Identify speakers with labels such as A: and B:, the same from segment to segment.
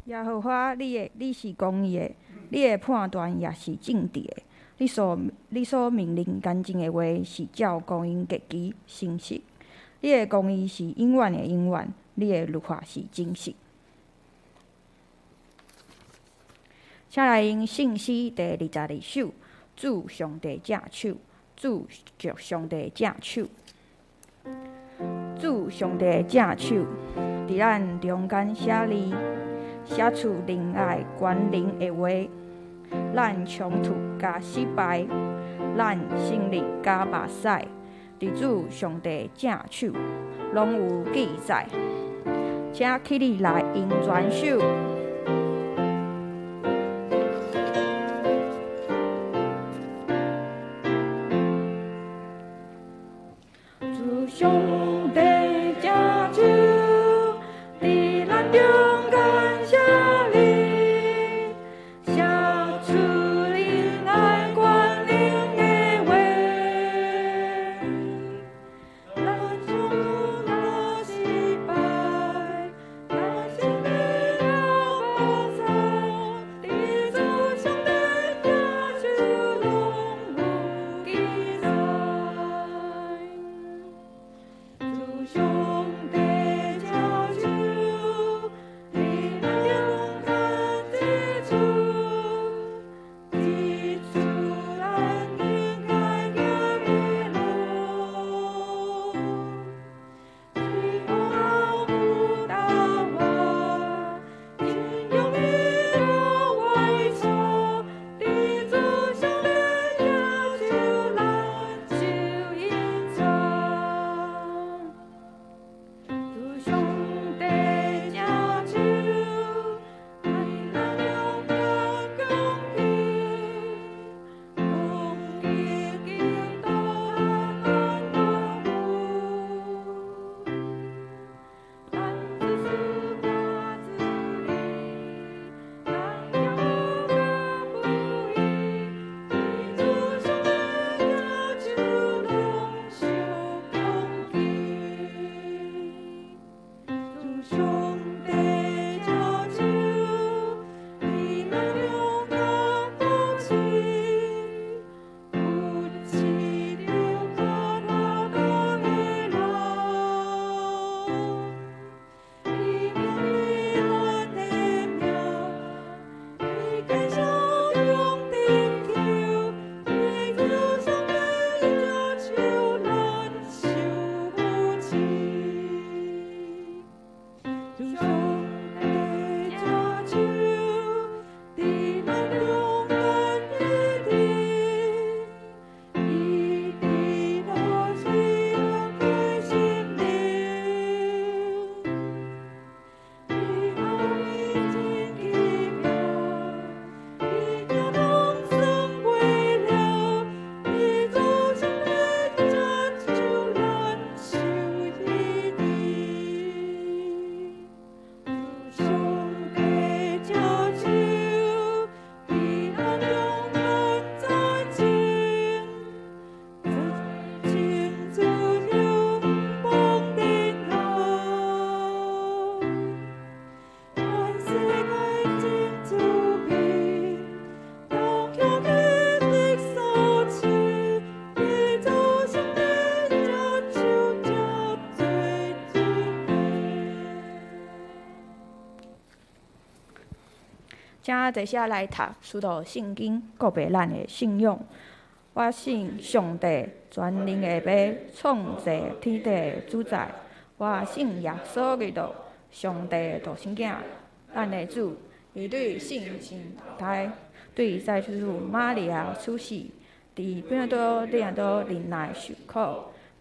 A: 耶和華，你是公義的，你的判斷也是正直的。你所命令乾淨的話是照公義極其誠實。你的公義是永遠的永遠，你的律法是真實。請來用聖詩第22首，主上帝正手，主著上帝正手，主上帝正手，佇咱中間寫字，寫出仁愛權能的話。咱衝突佮失敗，咱勝利佮目屎，佇主上帝正手，攏有記載。請起立來用全首。主上帝正手，佇咱中間寫字，寫出仁愛權能的話。咱衝突佮失敗，咱勝利了目屎，佇主上帝正手攏有記載。主上帝正手，佇咱中間指出，指出咱應該行的路。是王有大話，真勇的了歪錯，佇主上帝正手，咱受引導。主上帝正手，佇咱中間講義，講義經道咱安穩。咱自私佮自利，咱驕傲佮不義，佇主上帝正手攏受攻擊。主上帝正手，佇咱中間扶持，扶持著較倚靠的人。伊銘咱的名，伊堅守中得救，佇主上帝正手，咱受扶持。主上帝正手，佇咱中間醫治，醫治落死人的心靈。伊愛真奇妙，伊行動算袂了，佇主上帝正手，咱受醫治。主上帝正手，佇咱中間作證，作證主榮光殿下。全世界真慈悲，當徛起的所賜，佇主上帝正手，這做主權。請坐下來讀使徒聖經，告白咱的信仰。我信上帝全能的父，創造天地的主宰。我信耶穌基督，上帝的獨生囝，咱的主。伊對聖神胎，對祭司瑪利亞出世，佇彼多彼拉多忍耐受苦，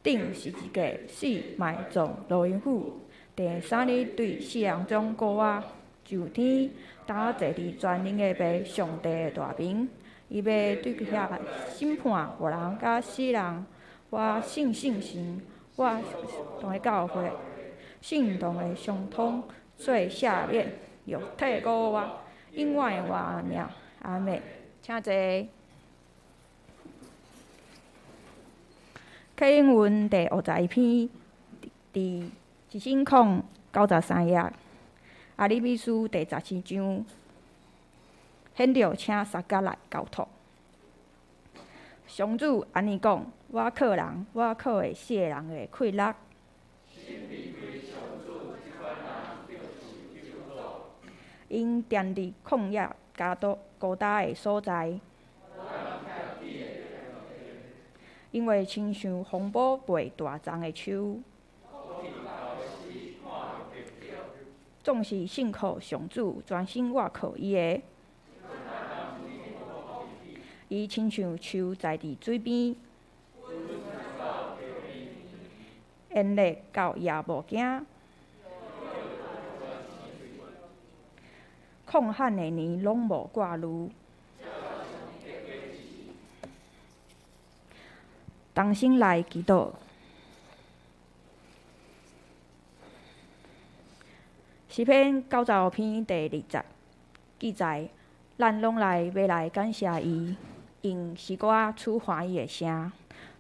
A: 釘十字架，死埋葬，落陰府。第三日對死人中復活，上天，倒坐佇全能的父上帝的大爿。伊欲對遐審判活人佮死人。我信聖神，我信的教會，聖徒的相通，罪赦免，肉體復活，永遠的活命。阿們。請坐。啟應文第51篇，佇1093頁。耶利米书第17章，显著請撒甲來交託。上主按呢講：我靠人，我靠的四个人的氣力。𪜶踮佇曠野加多孤單的所在，𪜶會親像風暴袂大叢的樹。總是信靠上主，專心倚靠伊的。伊親像樹栽佇水邊，炎熱到也無驚。曠旱的年攏無掛慮。同心來祈禱。詩篇95篇第2節記載：咱攏來欲來感謝伊，用詩歌出歡喜的聲，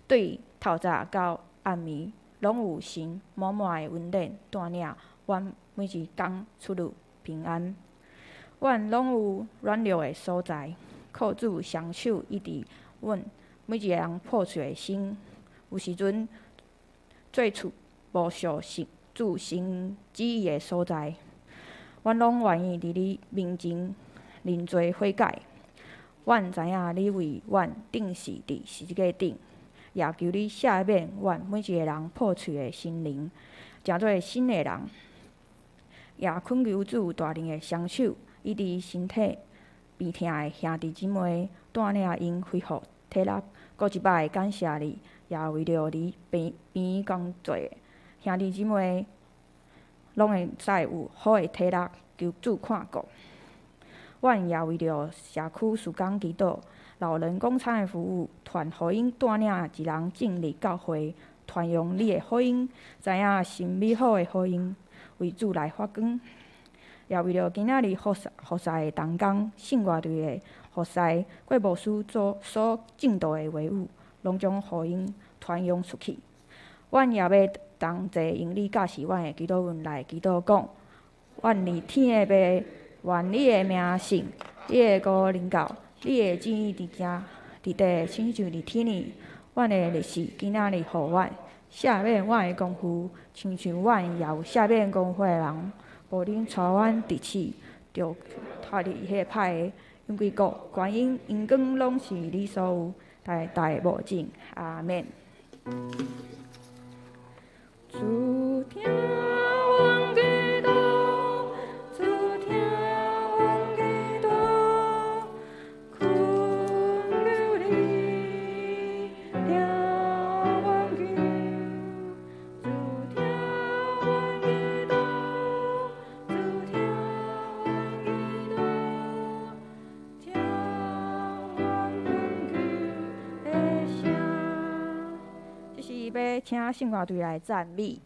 A: 對透早到暗暝，攏有神滿滿的恩典帶領阮每一工出入平安。阮攏有軟弱的所在，靠主雙手醫治阮每一个人破碎的心。有時陣做出無屬主神旨意的所在，阮攏願意佇你面前認罪悔改。阮知影你為阮釘死佇十字架頂，也求你赦免阮每一个人破碎的心靈，成做新的人。也懇求主大能的雙手，醫治身體病痛的兄弟姊妹，帶領𪜶恢復體力。閣一擺感謝你，也為著佇病院工作的兄弟姊妹，攏會使有好的體力，求主看顧。阮也為著社區事工祈禱，老人供餐的服務團，予𪜶帶領一人進入教會，傳揚你的福音，知影神美好的福音，為主來發光。也為著今仔日服侍的同工、聖樂隊的服侍、郭牧師做所證道的話語，攏將予𪜶傳揚出去。阮也欲同齊用你教示阮的祈禱文來祈禱講：阮佇天的父，願你的名聖，你的國臨到，你的旨意佇正佇地，親像佇天爾。阮的日食今仔日予阮，赦免阮的功夫，親像阮也有赦免功夫的人。無恁帶阮佇試，著脫離彼個歹的，因為國、權勢、榮光攏是你所有，代代無盡。阿們。主聽阮祈禱，主聽阮祈禱，懇求你聽阮求。主聽阮祈禱，主聽阮祈禱，聽阮懇求的聲。這是欲請聖樂隊來讚美。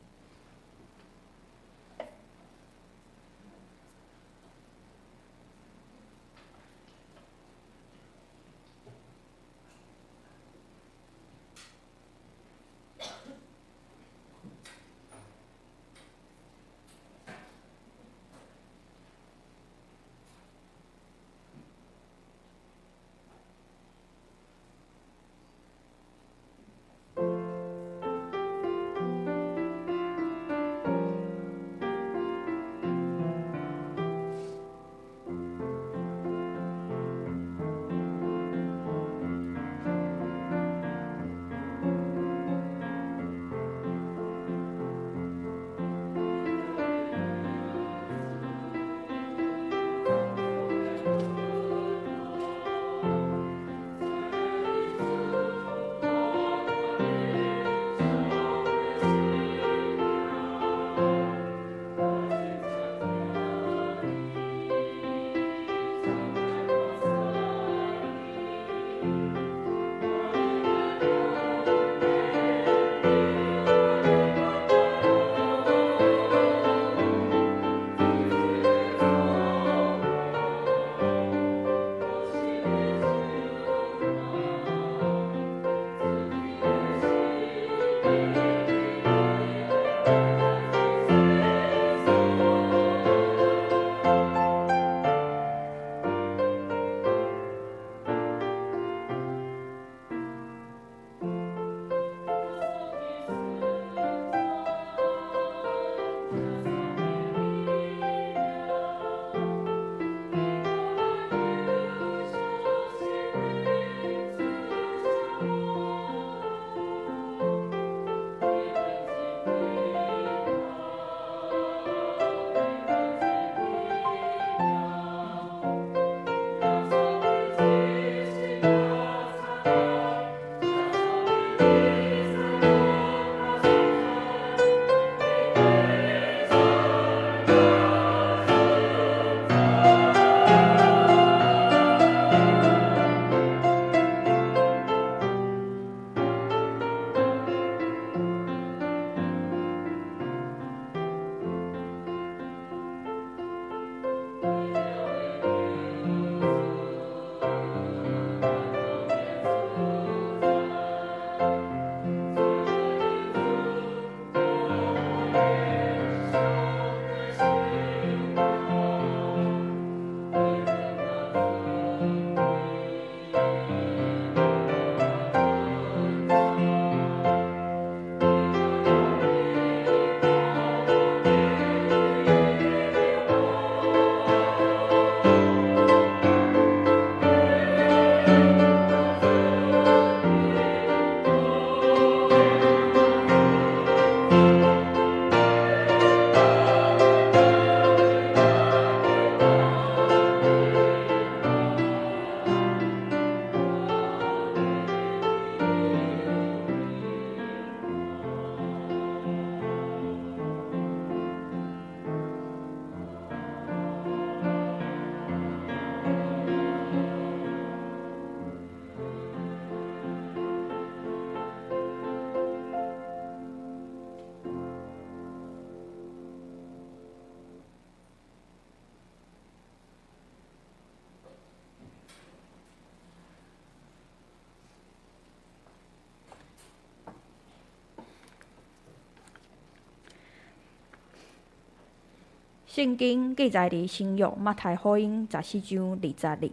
A: 聖經記載佇新約馬太福音14章22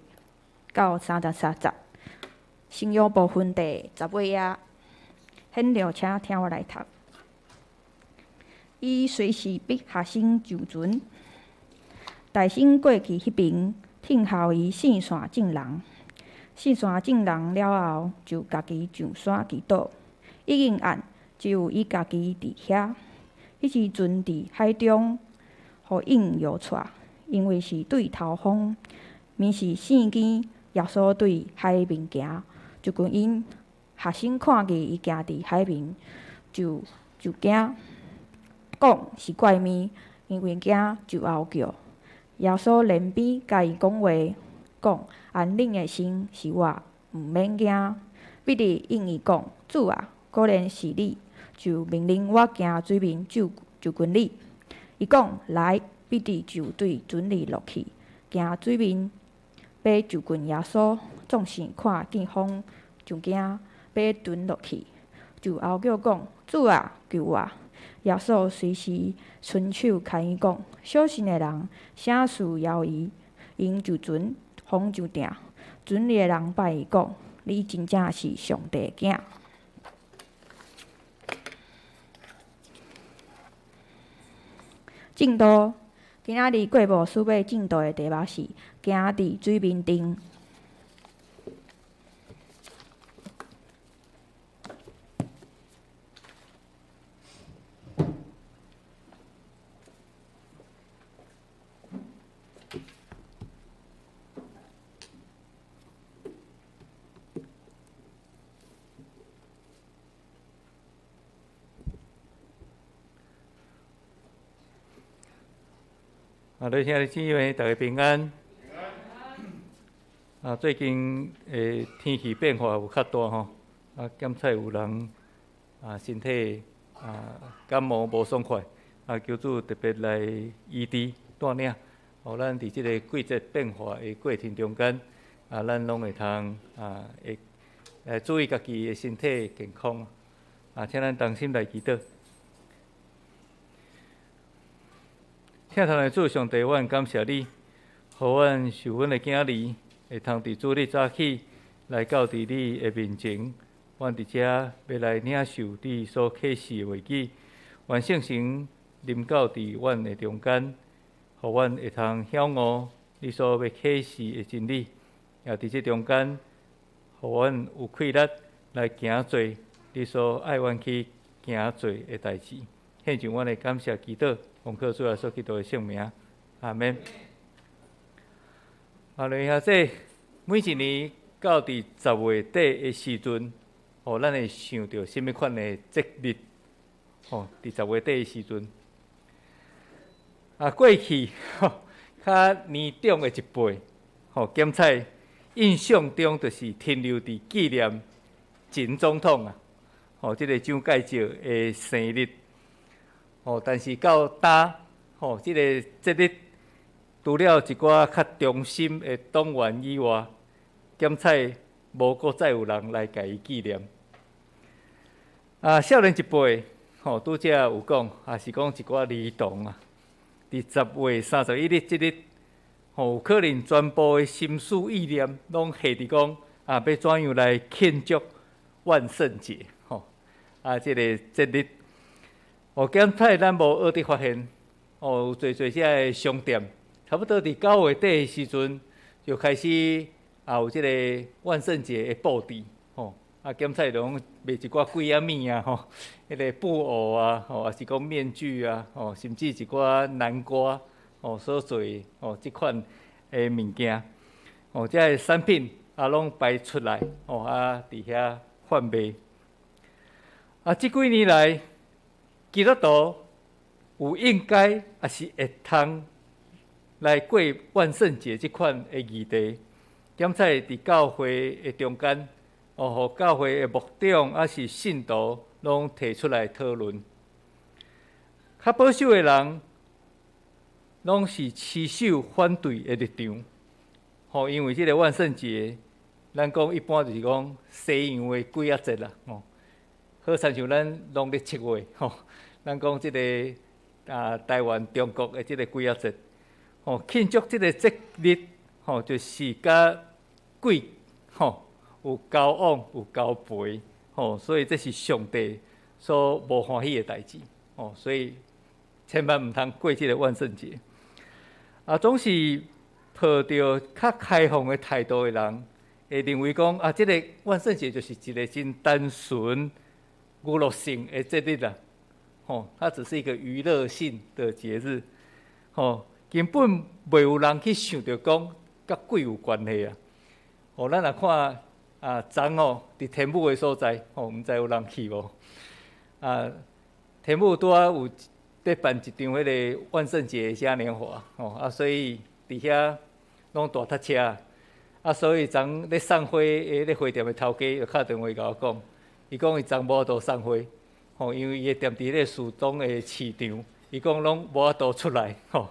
A: 到33節。新約部分第十尾頁，現場請聽我來讀。伊隨時逼學生上船，帶身過去彼爿，聽候伊四散眾人。四散眾人了後，就家己上山祈禱。已經暗，只有伊家己佇遐。彼時陣佇海中，予湧搖掣，因為是對頭風，暝時四更，耶穌對海面行，一群𪜶學生看見伊行佇海面，就驚，講是怪物，因為驚就嗷叫。耶穌連邊共𪜶講話，講安恁的心，是我，毋免驚。彼得應伊講：主啊，果然是你，就命令我行水面就近你。伊講來，彼得就對船裡落去，行水面，欲就近耶穌。眾生看見風就驚，欲沉落去，就嗷叫講：主啊，救我！耶穌隨時伸手牽伊講：小信的人，啥事猶疑？𪜶上船，風就定。船裡的人拜伊講：你真正是上帝的囝。證道，今仔日郭牧師欲證道的題目是行佇水面頂。
B: 啊，各位兄弟姊妹，大家平安。啊，最近的天氣變化有較大吼，啊，檢測有人啊身體啊感冒無爽快，啊，求主特別來醫治帶領，予咱佇這个季節變化的過程中間，啊，咱攏會通啊會來注意家己的身體健康。啊，請咱同心來祈禱。疼痛的主上帝，阮感謝你，予阮受阮的囝兒會通佇主日早起來到佇你的面前，阮佇遮欲來領受你所啟示的話語，願聖神臨到佇阮的中間，予阮會通曉悟你所欲啟示的真理，也佇這中間，予阮有氣力來行做你所愛阮去行做的代誌。獻上阮的感謝祈禱，奉靠主耶穌基督的聖名，阿們。啊，兄弟，每一年到佇10月底的時陣，吼，咱會想著啥物款的節日？吼，佇10月底的時陣，啊，過去吼較年長的一輩，吼，檢採印象中就是停留佇紀念前總統啊，吼，這個蔣介石的生日。吼，但是到今，吼，這個節日除了一寡較忠心的黨員以外，檢採無閣再有人來共伊紀念。啊，少年一輩，吼，拄才有講，也是講一寡兒童啊，佇10月31日這日，吼，有可能全部的心思意念攏繫佇講啊，欲怎樣來慶祝萬聖節，吼，啊，這個節日。哦，檢採咱無學佇發現，哦，有濟濟遮个商店，差不多佇9月底的時陣就開始啊有這个萬聖節的布置，吼，啊，檢採就攏賣一寡鬼仔物啊，吼，彼个布偶啊，吼，抑是講面具啊，吼，甚至一寡南瓜，吼，所做的吼，這款的物件，吼，這个產品啊攏擺出來，吼，啊，佇遐販賣。啊，這幾年來，基督徒有應該，抑是會通來過萬聖節這款的議題，檢採佇教會的中間，哦，予教會的牧長抑是信徒攏提出來討論。較保守的人，攏是持守反對的立場，吼，因為這个萬聖節，咱講一般就是講西洋的鬼仔節啦，吼。好親像咱農曆7月，吼，咱講這个啊台灣、中國的這个鬼仔節，吼，慶祝這个節日，吼，就是佮鬼吼有交往、有交陪，吼，所以這是上帝所無歡喜的代誌，吼，所以千萬毋通過這个萬聖節。啊，總是抱著較開放的態度的人，會認為講啊，這个萬聖節就是一个真單純娛樂性的節日啦，吼，它只是一個娛樂性的節日，吼，根本袂有人去想著講佮鬼有關係啊。吼，咱若看啊，昨吼佇天母的所在，吼，毋知有人去無？啊，天母拄仔有佇辦一場彼个萬聖節嘉年華，吼，啊，所以佇遐攏大塞車，啊，所以昨咧送花的彼花店的頭家就敲電話共我講，伊講伊昨無法度送花，吼，因為伊踮佇彼個樹東的市場，伊講攏無法度出來，吼，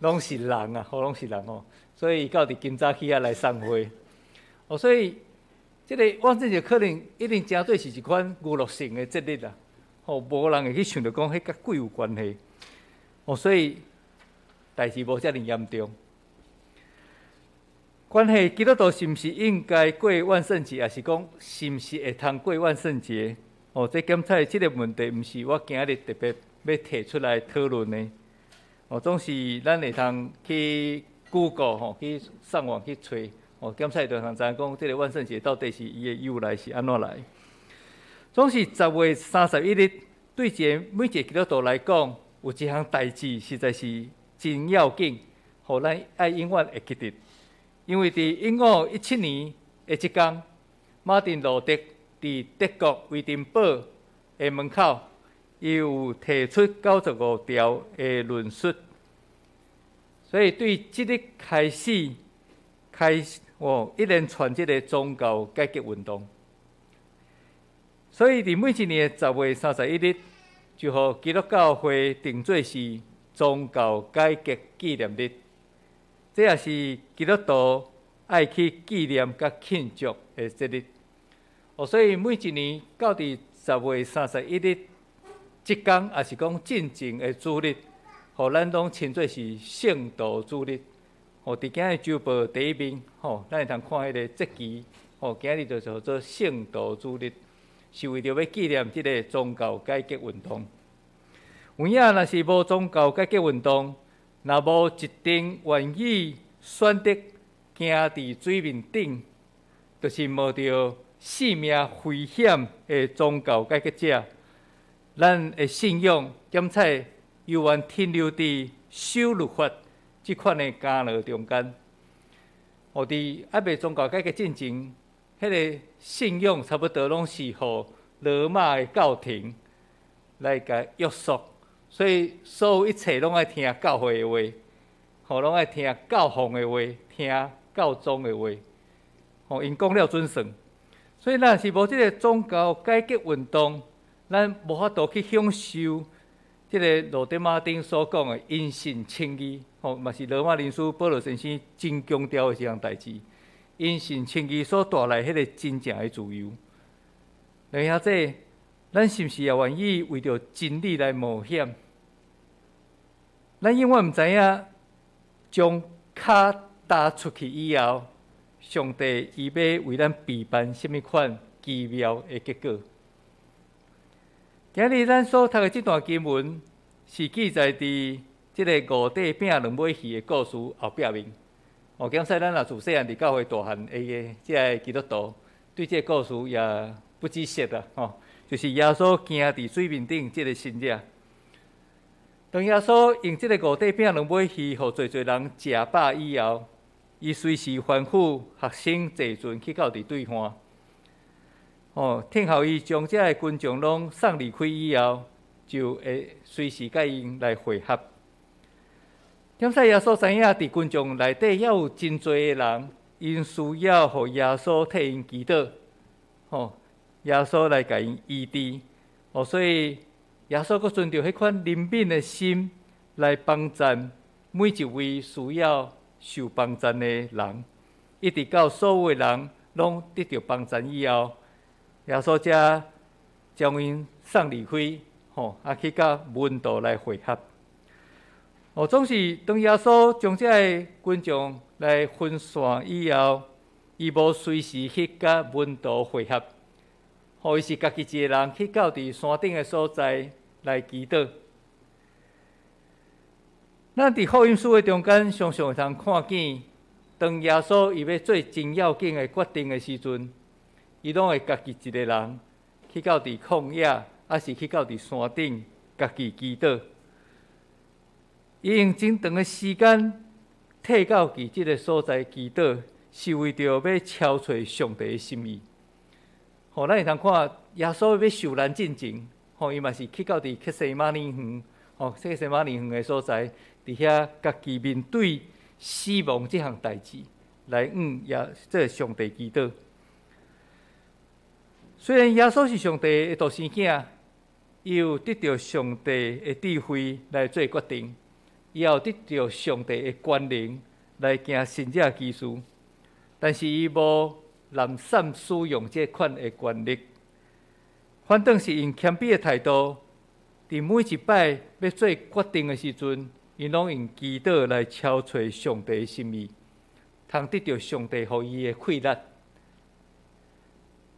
B: 攏是人啊，吼，攏是人吼，所以伊到佇今早起仔來送花，哦，所以這个萬聖節可能一定誠做是一款娛樂性的節日啦，吼，無人會去想著講彼佮鬼有關係，哦，所以代誌無遮爾嚴重。關係基督徒是毋是應該過萬聖節，抑是講是毋是會通過萬聖節？哦，這檢採這个問題，毋是我今日特別欲提出來討論的。哦，總是咱會通去 Google 吼，去上網去揣，哦，檢採就通知影講，這个萬聖節到底是伊的由來是按怎來。總是10月31日，對一个每一个基督徒來講，有一項代誌實在是真要緊，予咱愛永遠會記得。因為佇1517年的這工，馬丁路德佇德國威登堡的門口，伊有提出95條的論述，所以對這日開始開始哦一連串這个宗教改革運動。所以佇每一年的10月31日，就予基督教會定做是宗教改革紀念日。這也是基督徒愛去紀念佮慶祝的節日。哦，所以每一年到佇10月31日這工，抑是講進前的主日，予咱攏稱做是聖徒主日。哦，佇今日週報第一面，吼，咱會通看彼个節期，吼，今日就叫做聖徒主日，是為著欲紀念這个宗教改革運動。有影若是無宗教改革運動，若無一定願意選擇行佇水面頂，就是冒著性命危險的宗教改革者，咱的信仰檢採猶原停留佇守律法這款的干擾中間。哦，佇猶未宗教改革進前，彼个信仰差不多攏是予羅馬的教廷來共約束。所以，所有一切攏愛聽教會的話，吼，攏愛聽教皇的話，聽教宗的話，吼，𪜶講了準算。所以，若是無這个宗教改革運動，咱無法度去享受這个路德馬丁所講的因信稱義，吼，嘛是羅馬人書保羅先生真強調的一項代誌。因信稱義所帶來彼个真正的自由。兩兄弟，咱是毋是也願意為著真理來冒險？咱永遠毋知影，將跤踏出去以後，上帝伊欲為咱備辦啥物款奇妙的結果。今日咱所讀的這段經文，是記載佇這个五塊餅兩尾魚的故事後壁面。哦，檢採咱若自細漢佇教會大漢的這个基督徒，對這个故事也不止熟啦。吼，就是耶穌行佇水面頂這个神跡。當耶穌用這个五塊餅兩尾魚，予濟濟人食飽以後，伊隨時吩咐學生坐船去到佇對岸。哦，聽候伊將這个群眾攏送離開以後，就會隨時佮𪜶來會合。檢採耶穌知影佇群眾內底猶有真濟的人，𪜶需要予耶穌替𪜶祈禱，吼，耶穌來共𪜶醫治。哦，所以耶穌閣存著彼款憐憫的心來幫贊每一位需要受幫贊的人，一直到所有的人攏得著幫贊以後，耶穌才將𪜶送離開，吼，啊去佮門徒來會合。哦，總是當耶穌將這个群眾來分散以後，伊無隨時去佮門徒會合，予伊是家己一个人去到佇山頂的所在來祈禱。咱佇福音書的中間，常常會通看見，當耶穌伊欲做真要緊的決定的時陣，伊攏會家己一個人去到佇曠野，抑是去到佇山頂，家己祈禱。伊用真長的時間，退到佇這个所在祈禱，是為著欲敲揣上帝的心意。予咱會通看耶穌欲受難進前，予伊嘛是去到佇客西馬尼園，客西馬尼園的所在，佇遐家己面對死亡這項代誌，來向耶這个上帝祈禱。雖然耶穌是上帝的獨生囝，伊有得著上帝的智慧來做決定，伊也有得著上帝的權能來行神蹟奇事，但是伊無濫散使用這款的權力，反倒是用謙卑的態度，佇每一擺欲做決定的時陣，伊攏用祈禱來敲揣上帝的心意，通得著上帝予伊的氣力。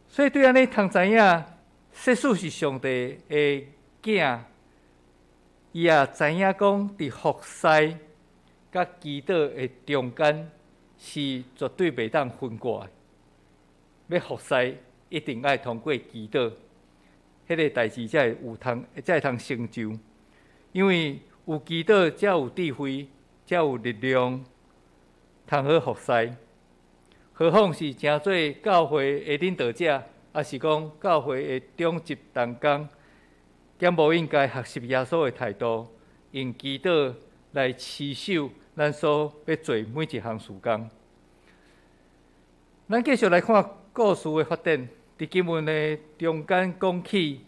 B: 所以對按呢通知影，即使是上帝的囝，伊也知影講，佇服侍佮祈禱的中間是絕對袂當分割的。欲服侍，一定愛通過祈禱，彼个代誌才會有通，才會通成就。因為有祈禱，才有智慧，才有力量，通好服侍。何況是成做教會的領導者，抑是講教會的長執同工，敢無應該學習耶穌的態度，用祈禱來持守咱所欲做每一項事工。咱繼續來看故事的發展，佇經文的中間講起，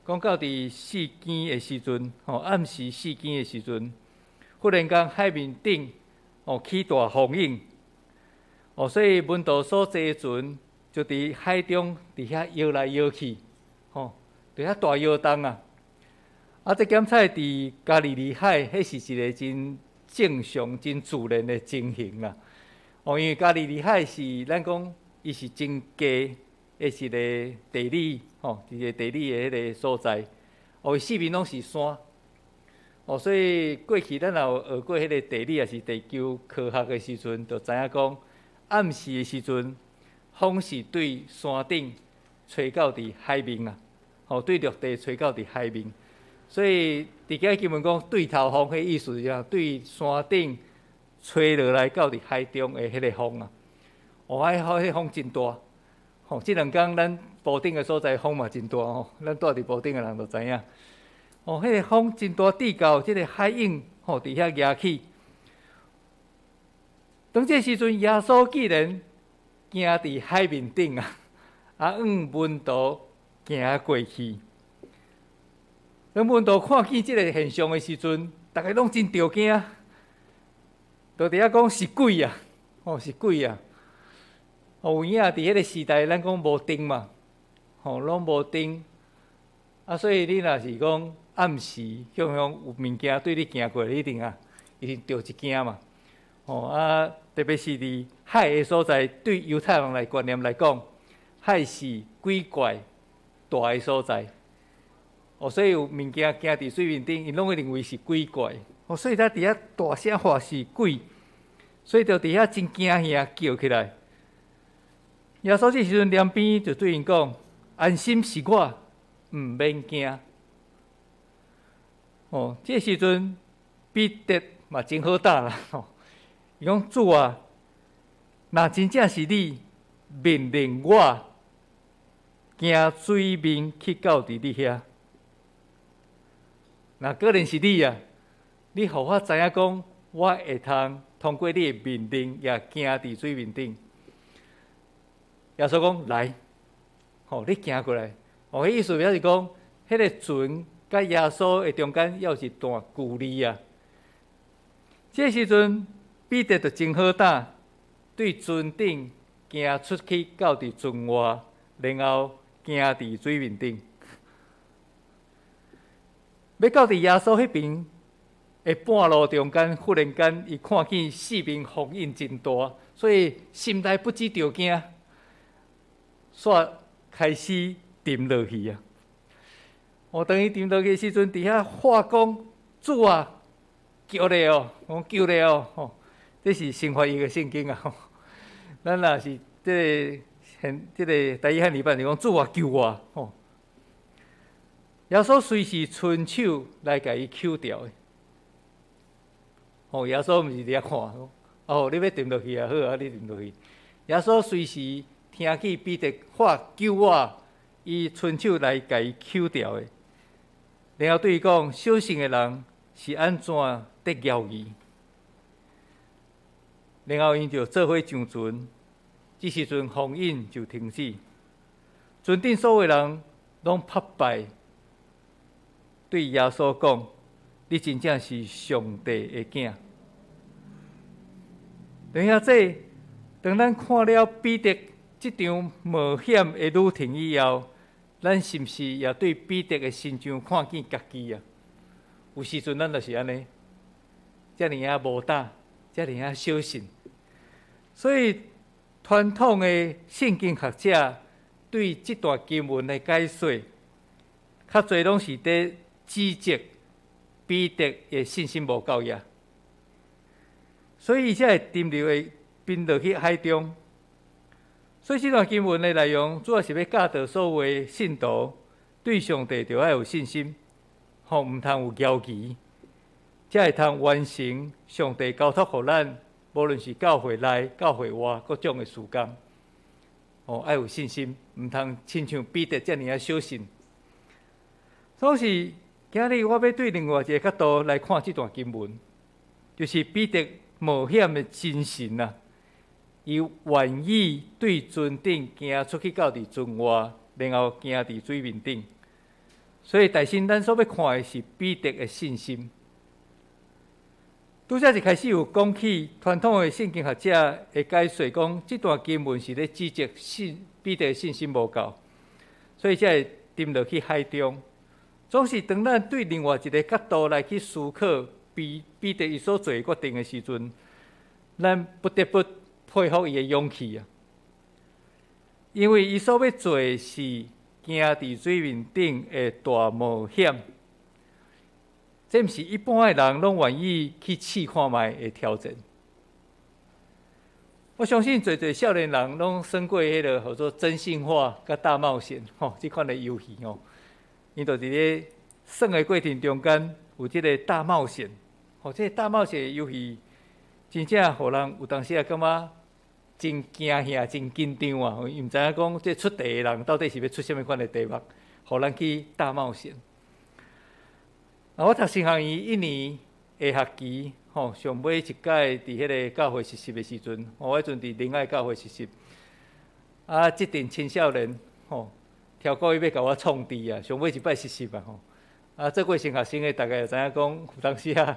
B: 講到佇四更的時陣，暗時四更的時陣，忽然間海面頂起大風湧，所以門徒所坐的船就佇海中佇遐搖來搖去，佇遐大搖動啊！啊，這檢採佇加利利海，彼是一个真正常、真自然的情形啦。因為加利利海是咱講，伊是真低的一个地理，一个地理的彼个所在。伊四面攏是山。所以過去咱若有學過彼个地理，抑是地球科學的時陣，就知影講，暗時的時陣，風是對山頂吹到佇海面啊，對陸地吹到佇海面。所以佇遮經文講對頭風，彼意思是啥？對山頂吹落來到佇海中的彼个風啊，彼个風真大。這兩工咱埔頂的所在風嘛真大吼，咱住佇埔頂的人就知影。彼个風真大，至到這个海湧佇遐夯起。當這時陣，耶穌竟然行佇海面頂啊，啊，向門徒行過去。當門徒看見這个現象的時陣，逐家攏真著驚，就佇遐講是鬼啊！是鬼啊！有影佇彼个時代，咱講無燈嘛，攏無燈。啊，所以你若是講暗時，向向有物件對你行過來，你一定啊，一定著一驚嘛。啊，特別是佇海的所在，對猶太人來觀念來講，海是鬼怪大的所在。所以有物件行佇水面頂，𪜶攏會認為是鬼怪。所以才佇遐大聲喊是鬼，所以就佇遐真驚嚇叫起來。耶穌這時陣躡邊就對𪜶講：安心，是我，毋免驚。這時陣彼得嘛真好膽啦。伊講主啊，若真正是你命令我行水面去到佇你遐，若果然是你啊，你予我知影講，我會通通過你的命令，也行佇水面頂。耶穌講來，你行過來。彼意思表示講，彼个船佮耶穌的中間猶有一段距離啊。這時陣，彼得就真好膽，對船頂行出去到佇船外，然後行佇水面頂，欲到佇耶穌彼邊，的半路中間，忽然間伊看見四面風湧真大，所以心內不知著驚，煞開始沉落去啊！哦，當伊沉落去的時陣，佇遐喊講：主啊，救咧哦！講救咧哦！吼，這是新翻譯的聖經啊！咱若是這个現這个台語漢語版就講主啊，救我！吼，耶穌隨時伸手來共伊抾著的。吼，耶穌毋是佇遐看，哦，你欲沉落去啊，好啊，你沉落去。耶穌隨時聽見彼得喊救我，伊伸手來共伊抾著的。然後對伊講：小信的人是按怎得猶疑？然後𪜶就做伙上船，這時陣風湧就停止。船頂所有人攏拍拜，對耶穌講：你真正是上帝的囝。等下這，當咱看了彼得這場冒險的旅程以後，咱是毋是也對彼得的身上看見家己啊？有時陣咱就是按呢，遮爾仔無膽，遮爾仔小信。所以傳統的聖經學者對這段經文的解說，較濟攏是佇指責彼得的信心無夠額，所以伊才會沉入會沉落去海中。所以這段經文的內容，主要是欲教導所有的信徒對上帝著愛有信心，吼，毋通有猶疑，才會通完成上帝交託予咱，無論是教會內、教會外各種的事工，哦，愛有信心，毋通親像彼得遮爾仔小信。所以今日我欲對另外一个角度來看這段經文，就是彼得冒險的精神啊！伊願意對船頂行出去到佇船外，然後行佇水面頂。所以，大先咱所欲看的是彼得的信心。拄才一開始有講起傳統的聖經學者的解說，講這段經文是咧指責信彼得的信心無夠，所以才會沉落去海中。總是當咱對另外一个角度來去思考彼彼得伊所做的決定的時陣，咱不得不佩服伊的勇氣啊！因為伊所欲做的是行佇水面頂的大冒險，這毋是一般的人攏願意去試看覓的挑戰。我相信濟濟少年人攏耍過彼个號做真心話佮大冒險吼，這款的遊戲吼。𪜶就佇咧耍的過程中間有這个大冒險，吼，這个大冒險的遊戲真正予人有當時也感覺真驚嚇、真緊張啊！伊毋知影講這出題的人到底是欲出啥物款的題目，予咱去大冒險。啊，我讀神學院一年下學期，吼，上尾一屆佇彼个教會實習的時陣，我彼陣佇仁愛教會實習，啊，這陣青少年，吼，超故意欲共我創治啊！上尾一擺實習啊，吼！啊，做過神學生的，大概就知影講，有當時啊，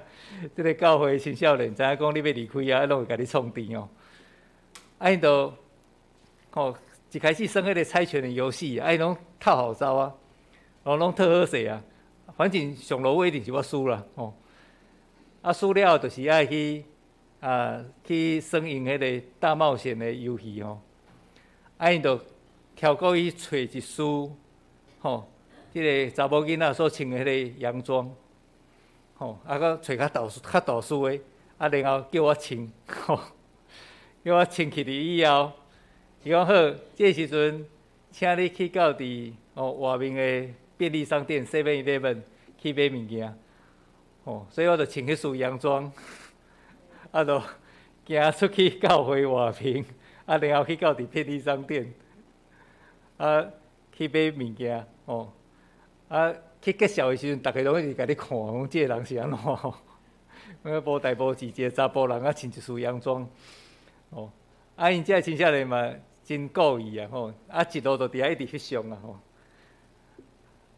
B: 這个教會青少年知影講你欲離開啊，攏會共你創治哦。啊，𪜶就吼一開始耍彼个猜拳的遊戲，啊，𪜶攏透予走啊，攏攏套好勢啊。反正上落尾一定是我輸啦，吼！啊，輸了後就是愛去啊去耍𪜶彼个大冒險的遊戲吼。啊，𪜶就超故意揣一束吼，這个查某囡仔所穿的彼个洋裝，吼，啊，閣揣較大較大束的，啊，然後叫我穿，吼，叫我穿起來以後，伊講好，這個時陣，請你去到佇哦外面的便利商店 Seven Eleven 去買物件，吼，所以我就穿彼束洋裝，啊，就行出去教會外面，啊，然後去到佇便利商店。啊，去買物件，吼！啊，去結數的時陣，逐家攏一直共你看，講這个人是按怎吼？無代無誌，一个查埔人啊，穿一束洋裝，吼！啊，𪜶這个青少年嘛，真故意啊，吼！啊，一路就佇遐一直翕相啊，吼！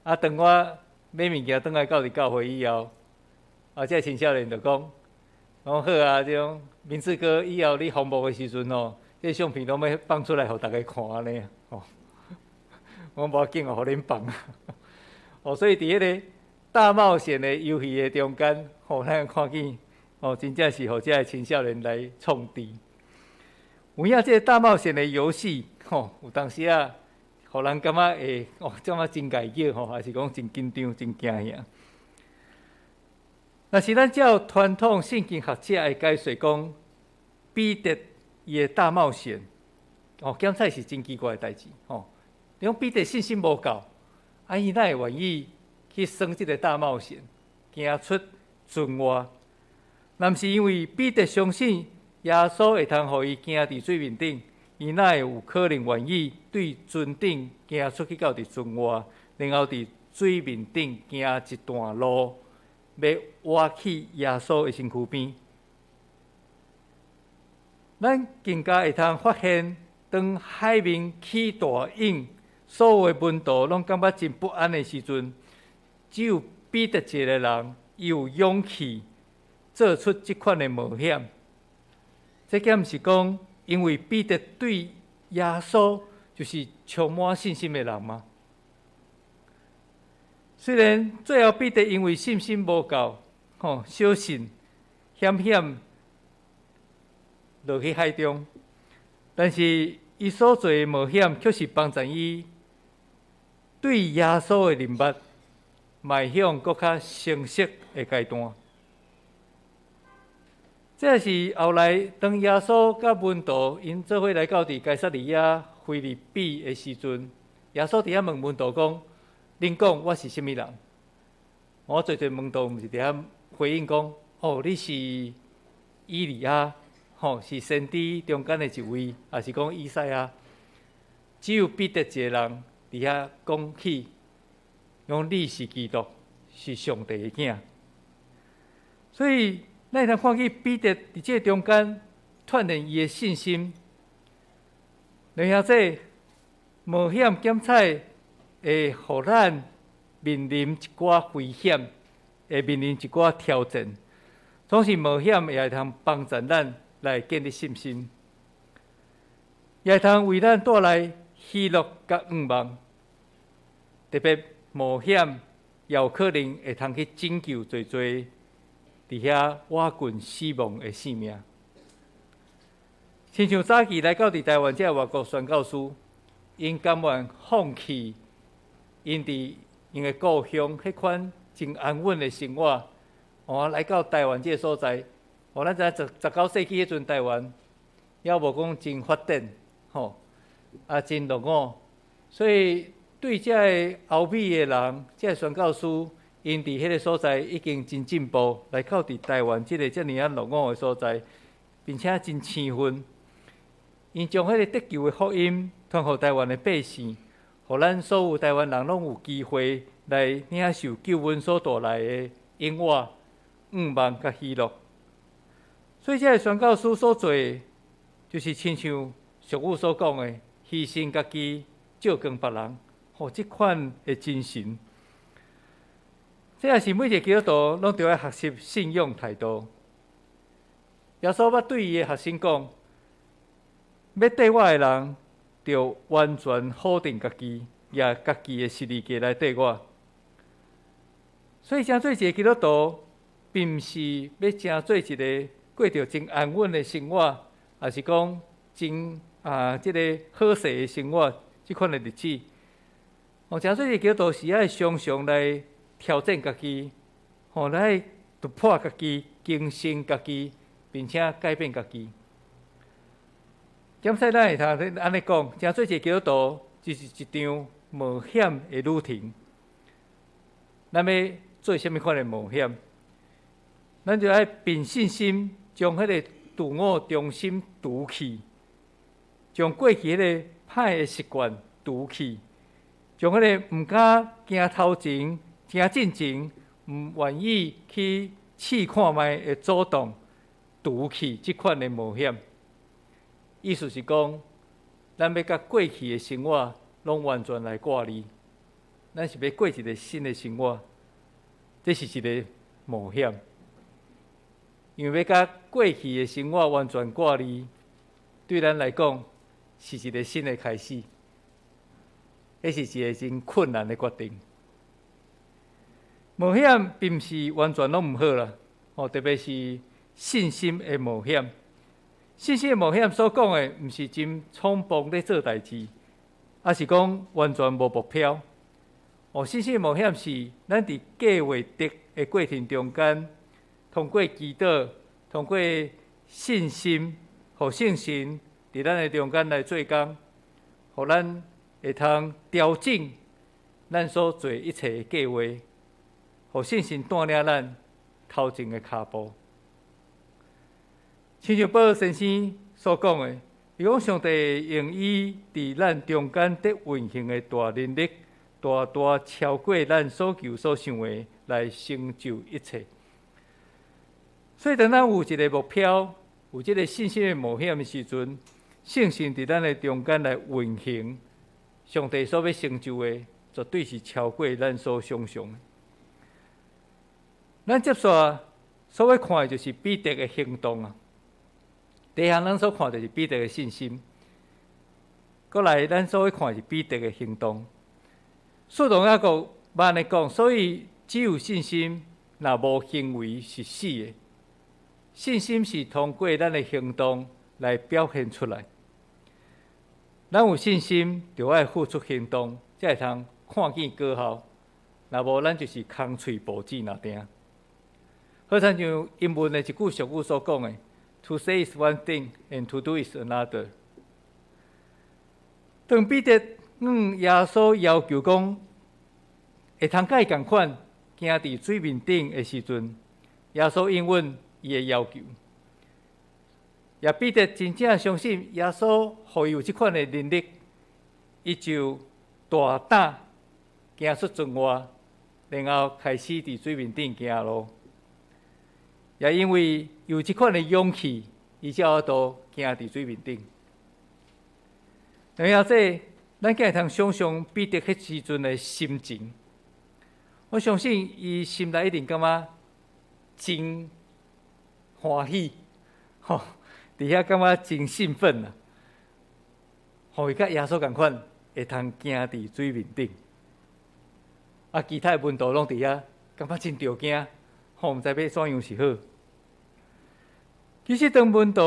B: 啊，當我買物件轉來到佇教會以後，啊，這个青少年就講，講好啊，這種明志哥以後你訪問的時陣吼，這个相片攏欲放出來予逐家看按呢，吼！我無要緊哦，予恁放。哦，所以佇彼个大冒險的遊戲的中間，吼，咱看見，吼，真正是予這个青少年來創治。有影這个大冒險的遊戲，吼，有當時啊，予人感覺會，哦，感覺真礙叫吼，還是講真緊張、真驚嚇。若是咱照傳統聖經學者的解說講，彼得伊的大冒險，哦，檢採是真奇怪的代誌，吼。你講彼得信心無夠，啊，伊哪會願意去耍這个大冒險，行出船外？若毋是因為彼得相信耶穌會通予伊行佇水面頂，伊哪會有可能願意對船頂行出去到佇船外，然後佇水面頂行一段路，欲倚去耶穌的身軀邊？咱更加會通發現，當海面起大湧，所有的門徒攏感覺真不安的時陣，只有彼得一个人，伊有勇氣做出這款的冒險。這敢毋是講，因為彼得對耶穌就是充滿信心的人嗎？雖然最後彼得因為信心無夠，吼，小信險險落去海中，但是伊所做的冒險，卻是幫助伊對耶穌的認捌邁向閣較成熟的階段。這是後來當耶穌佮門徒𪜶做伙來到佇該撒利亞腓立比的時陣，耶穌佇遐問門徒講：恁講我是啥物人？我濟濟門徒毋是佇遐回應講：哦，你是以利亞，吼，是先知中間的一位，抑是講以賽亞？只有彼得一个人佇遐講起，講你是基督，是上帝的囝。所以，咱會通看見彼得佇這個中間鍛鍊伊的信心。然後這冒險檢採會予咱面臨一寡危險，會面臨一寡挑戰。總是冒險也會通幫助咱來建立信心，也會通為咱帶來喜樂佮向望。特別冒險，也有可能會通去拯救濟濟佇遐倚近死亡的性命。親像早期來到佇台灣這个外國宣教師，𪜶甘願放棄𪜶佇𪜶的故鄉彼款真安穩的生活，哦，來到台灣這个所在，哦，咱知影19世紀彼陣台灣，猶無講真發展，吼，啊，真落伍，所以對這个歐美的人，這个宣教師，𪜶佇彼个所在已經真進步，來到佇台灣這个遮爾仔落伍的所在，並且真生分，𪜶將彼個得救的福音傳予台灣的百姓，予咱所有台灣人攏有機會來領受救恩所帶來的永活、向望佮喜樂。所以，這个宣教師所做的，就是親像俗語所講的，犧牲家己，照光別人，予這款的精神。這也是每一个基督徒攏著愛學習信仰態度。耶穌捌對伊的學生講：欲綴我的人，著完全否定家己，舉家己的十字架來綴我。所以，成做一个基督徒，並毋是欲成做一个過著真安穩的生活，抑是講真啊，這个好勢的生活，這款的日子。哦，成做一個基督徒是愛常常來挑戰家己，吼，來突破家己，更新家己，並且改變家己。檢採咱會通按呢講，成做一個基督徒，就是一場冒險的旅程。咱欲做啥物款的冒險？咱就愛憑信心將彼个自我中心除去，將過去彼个歹的習慣除去，將彼个毋敢行頭前、行進前，毋願意去試看覓的主動除去，這款的冒險。意思是講，咱欲共過去的生活攏完全來割離，咱是欲過一个新的生活，這是一个冒險。因為欲共過去的生活完全割離，對咱來講是一个新的開始，彼是一个真困難的決定。冒險並毋是完全攏毋好啦，吼，特別是信心的冒險。信心的冒險所講的，毋是真衝動咧做代誌，抑是講完全無目標。哦，信心的冒險是咱佇計劃的的過程中間，通過祈禱，通過信心，予聖神佇咱的中間來做工，予咱會通調整咱所做一切的計劃，予聖神帶領咱頭前的跤步。親像保祿先生所講的，伊講上帝用伊佇咱中間得運行的大能力，大大超過咱所求所想的，來成就一切。所以，當咱有一個目標，有這個信心的冒險的時陣，聖神佇咱的中間來運行，上帝所欲成就的，絕對是超過咱所想象的。咱接續所欲看的就是彼得的行動啊。第一項咱所看的是彼得的信心，過來咱所欲看的是彼得的行動。使徒雅各按呢講，所以只有信心，若無行為是死的。信心是通過咱的行動來表現出來。咱有信心，就愛付出行動，才會通看見果效。若無，咱就是空喙步子爾定。好親像英文的一句俗語所講的：To say is one thing, and to do is another。當彼得向耶穌要求講，會通佮伊仝款行佇水面頂的時陣，耶穌應允伊的要求。也彼得真正相信耶穌予伊有這款的能力，伊就大膽行出船外，然後開始佇水面頂行路。也因為有這款的勇氣，伊才有法度行佇水面頂。然後這，咱會通想象彼得彼時陣的心情。我相信伊心內一定感覺真歡喜，吼，佇遐感覺真興奮啊！吼，伊佮耶穌仝款，會通行佇水面頂。啊，其他的門徒攏佇遐，感覺真著驚，吼，毋知欲怎樣是好。其實當門徒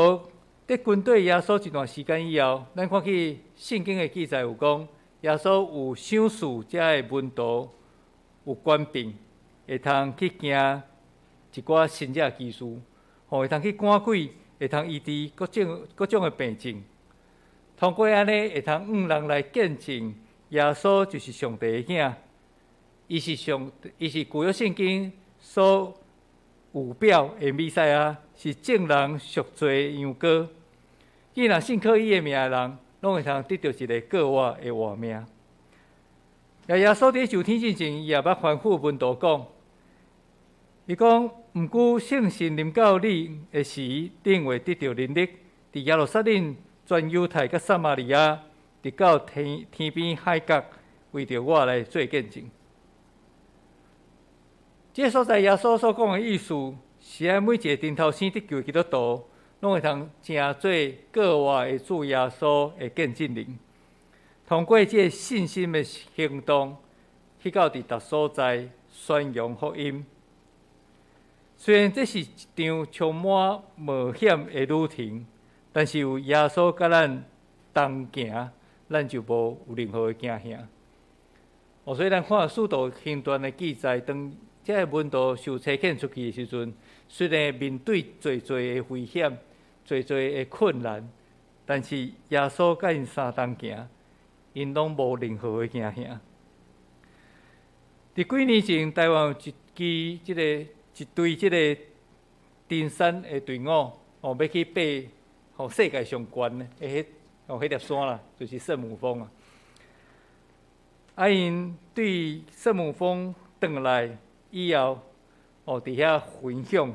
B: 佇跟綴耶穌一段時間以後，咱看見聖經的記載有講，耶穌有賞賜遮的門徒有權柄，會通去行一寡神蹟奇事，吼，會通去趕鬼，會通醫治各種各種的病症。通過按呢，會通向人來見證耶穌就是上帝的囝，伊是上，伊是舊約聖經所預表的彌賽亞，是眾人贖罪的羊羔。既然信靠伊的名的人，攏會通得著一个過活的活命。耶穌佇受天進前，伊也捌吩咐門徒講，伊講，毋過聖神臨到恁的時，恁會得著能力，佇耶路撒冷、全猶太佮撒瑪利亞，直到天天邊海角，為著我來做見證。這个所在耶穌所講的意思，是愛每一个重頭生得救的基督徒，攏會通成做過活的主耶穌的見證人。通過這个信心的行動，去到佇逐所在宣揚福音。雖然這是一場充滿冒險的旅程，但是有耶穌佮咱同行，咱就無有任何的驚嚇。哦，所以咱看使徒行傳的記載，當這个門徒受差遣出去的時陣，雖然面對濟濟的危險、濟濟的困難，但是耶穌佮𪜶相同行，𪜶攏無任何的驚嚇。佇幾年前，台灣有一支這個一隊這个登山的隊伍，哦，欲去爬予世界上懸的彼哦彼粒山啦，就是聖母峰啊。啊，𪜶對聖母峰轉來以後，哦，佇遐分享。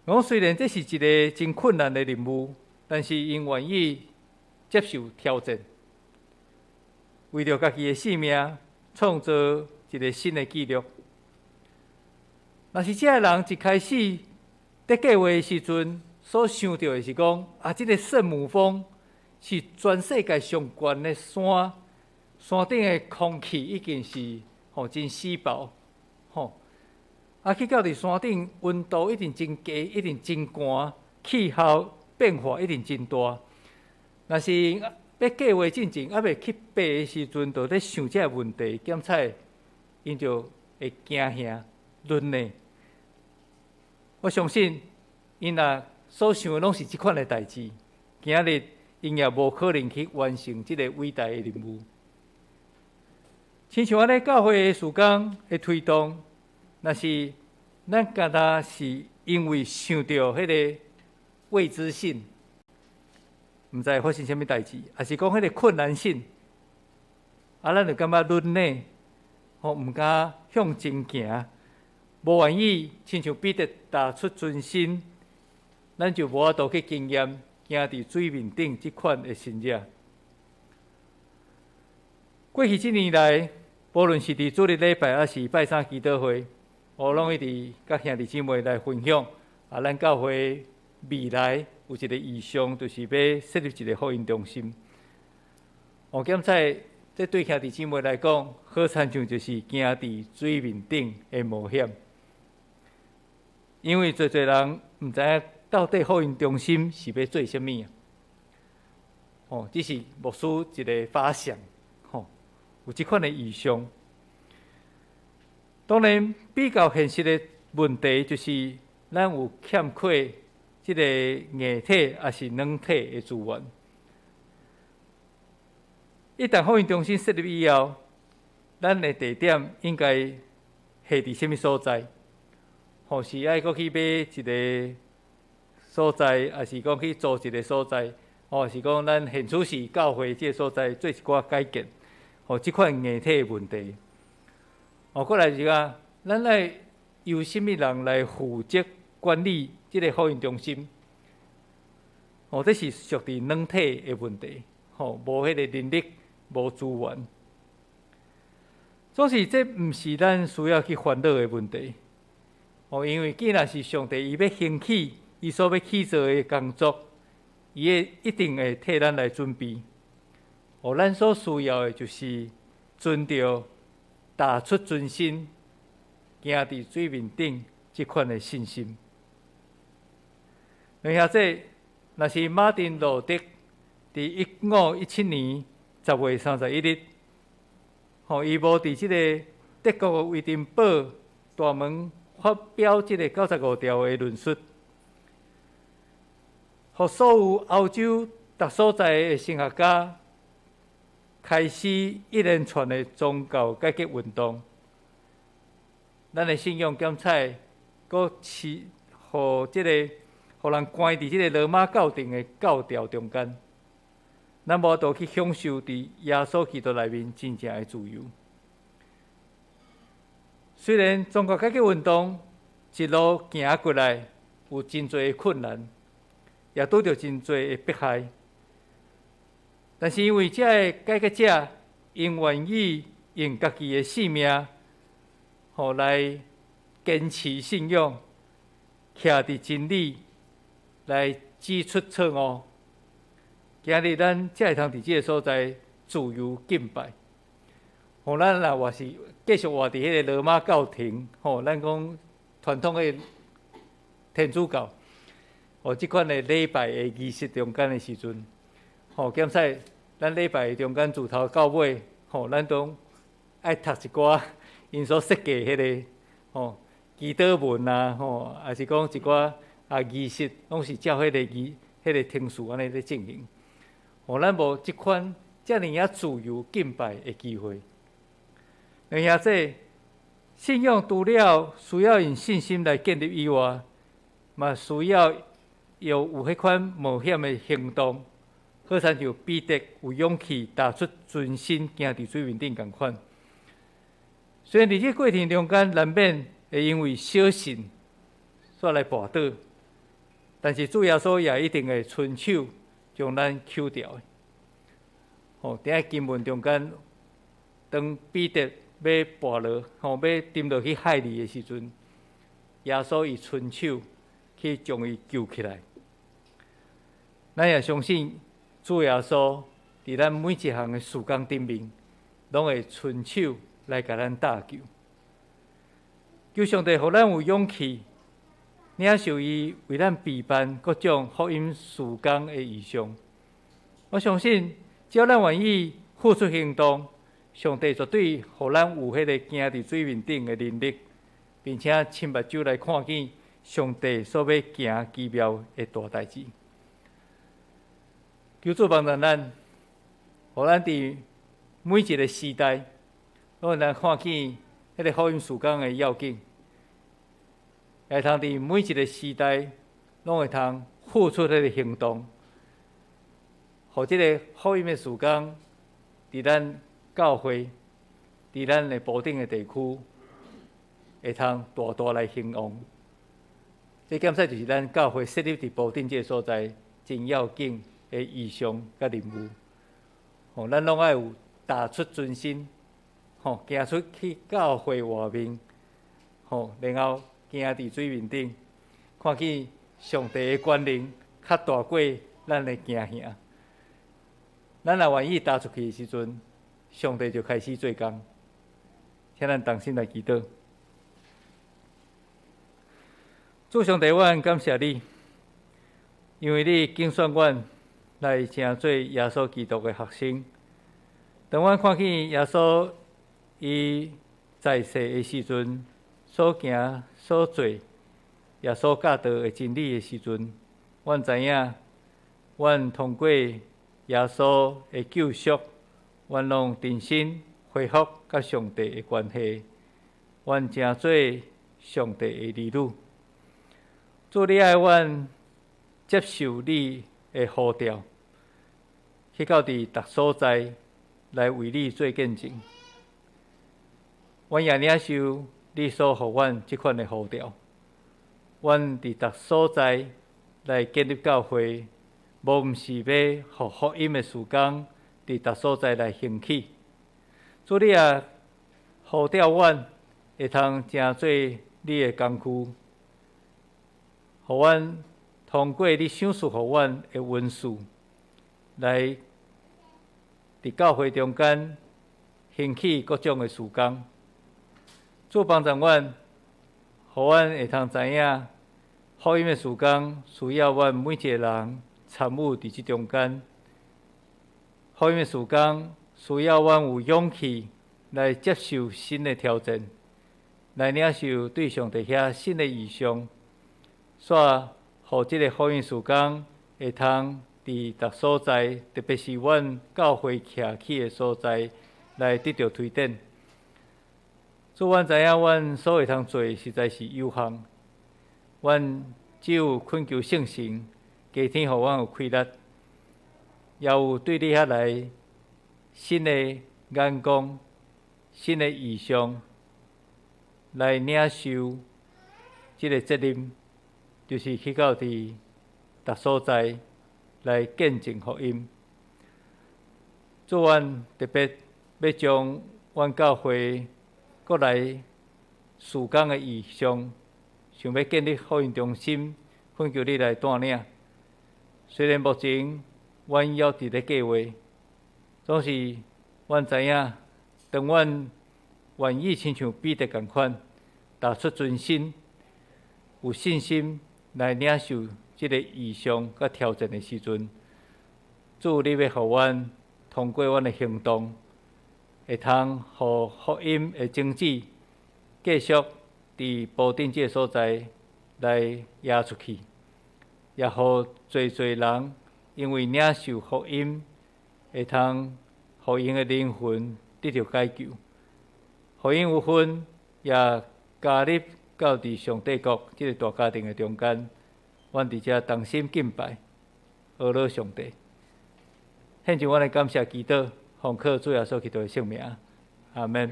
B: 講雖然這是一个真困難的任務，但是𪜶願意接受挑戰，為著家己的性命，創造一个新的紀錄。若是這个人一開始佇計劃的時陣，所想著的是講，啊，這个聖母峰是全世界上懸的山，山頂的空氣已經是吼真稀薄，吼。啊，去到佇山頂，溫度一定真低，一定真寒，氣候變化一定真大。若是欲計劃進前，猶未去爬的時陣，就咧想這个問題，檢採𪜶就會驚嚇、亂呢。我相信，𪜶若所想的攏是這款的代誌，今仔日𪜶也無可能去完成這個偉大的任務。親像按呢，教會的事工的推動，若是咱敢若是因為想著彼个未知性，毋知會發生啥物代誌，抑是講彼个困難性，啊，咱就感覺亂呢，吼，毋敢向前行，無願意親像彼得踏出全身，咱就無法度去經驗行佇水面頂這款的神跡。過去這年來，無論是佇主日禮拜，抑是拜三祈禱會，我攏一直佮兄弟姊妹來分享。啊，咱教會未來有一個異象，就是欲設立一個福音中心。我檢採，這對兄弟姊妹來講，好親像就是行佇水面頂的冒險。因為濟濟人毋知影到底福音中心是欲做啥物啊？哦，只是牧師一個發想，吼，有這款的異象。當然，比較現實的問題就是咱有欠缺這个硬體抑是軟體的資源。一旦福音中心設立以後，咱的地點應該設佇啥物所在？或是愛閣去買一个所在，抑是講去租一个所在？或是講咱現處是教會這个所在做一寡改建？吼，這款硬體的問題。哦，過來是講，咱愛由啥物人來負責管理這个福音中心？哦，這是屬於軟體的問題，吼，無彼个人力，無資源。總是這毋是咱需要去煩惱的問題。哦，因為既然是上帝伊欲興起，伊所欲去做的工作，伊會一定會替咱來準備。哦，咱所需要的就是存著踏出全身，行佇水面頂這款的信心。兩兄弟，若是馬丁路德佇1517年10月31日，吼，伊無佇這个德國的威登堡大門發表這个95條的論述，予所有歐洲逐所在的神學家開始一連串的宗教改革運動。咱的信仰檢採，閣是予這个予人關佇這个羅馬教廷的教條中間，咱無法度去享受佇耶穌基督內面真正的自由。雖然宗教改革運動一路行過來，有真濟的困難，也拄著真濟的迫害，但是因為這个改革者，𪜶願意用家己的性命，吼來堅持信仰，徛佇真理來指出錯誤。今日咱才會通佇這个所在自由敬拜。吼，咱若活是繼續活佇彼个羅馬教廷，吼，咱講傳統的天主教，吼，這款的禮拜的儀式中間的時陣，吼，檢採咱禮拜中間自頭到尾，吼，咱都愛讀一寡𪜶所設計彼个吼祈禱文啊，吼，抑是講一寡啊儀式，攏是照彼个儀、彼个程序按呢咧進行。吼，咱無這款遮爾仔自由敬拜的機會。兩兄弟，信仰除了需要用信心來建立以外，嘛需要有彼款冒險的行動，好親像彼得有勇氣踏出全身行佇水面頂仝款。雖然佇這過程中間難免會因為小信煞來跋倒，但是主耶穌也一定會伸手將咱抾著的。吼，佇遐經文中間，當彼得欲跋落，吼，欲沉落去海裡的時陣，耶穌伊伸手去將伊救起來。咱也相信主耶穌佇咱每一項的事工頂面，攏會伸手來共咱搭救。求上帝予咱有勇氣，領受伊為咱備辦各種福音事工的異象。我相信，只要咱願意付出行動，上帝絕對予咱有彼個行佇水面頂的能力，並且親目睭來看見上帝所欲行奇妙的大代誌。求主幫助咱，予咱佇每一個時代，攏會當看見彼個福音事工的要緊，會通佇每一個時代，攏會通付出彼個行動，予這个福音的事工佇咱教會、佇咱的埔頂的地區，會通大大來興旺。這敢說就是咱教會設立佇埔頂這个所在真要緊的異象佮任務。吼，咱攏愛有踏出全身，吼，行出去教會外面，吼，然後行佇水面頂，看見上帝的權能較大過咱的驚嚇。咱若願意踏出去的時陣，上帝就開始做工。請咱同心來祈禱。主上帝，阮感謝你，因為你揀選阮來成做耶穌基督的學生。當阮看見耶穌伊在世的時陣所行所做，也所教導的真理的時陣，阮知影，阮通過耶穌的救贖，阮攏重新恢復佮上帝的關係，阮成做上帝的兒女。主，你愛阮接受你的呼召，去到佇逐所在來為你做見證。阮也領受你所予阮這款的呼召，阮佇逐所在來建立教會，無毋是欲予福音的事工佇逐所在來興起。主，你也呼召阮會通成做你的工具，予阮通過你賞賜予阮的恩賜，來佇教會中間興起各種的事工。主幫助阮，予阮會通知影福音的事工需要阮每一個人參與佇這中間。福音的事工需要阮有勇氣來接受新的挑戰，來領受對上帝遐新的異象，煞予這个福音事工會通佇逐所在，特別是阮教會徛起的所在，來得著推展。主，阮知影阮所會通做實在是有限，阮只有懇求聖神加添予阮有氣力，也有對你遐來新的眼光、新的異象來領受這个責任，就是去到佇逐所在來見證福音。主，阮特別欲將阮教會閣來事工的異象，想欲建立福音中心，懇求你來帶領。雖然目前阮猶佇咧計劃，總是阮知影，當阮願意親像彼得仝款，踏出全身，有信心來領受這个異象佮挑戰的時陣，主，你欲予阮通過阮的行動，會通予福音的種子繼續佇埔頂這个所在來掖出去，也予濟濟人因為領受福音，會通予𪜶的靈魂得著解救，予𪜶有份也加入到佇上帝國這个大家庭的中間。阮佇遮同心敬拜，阿羅上帝。獻上阮的感謝祈禱，奉靠主耶穌基督的聖名，阿們。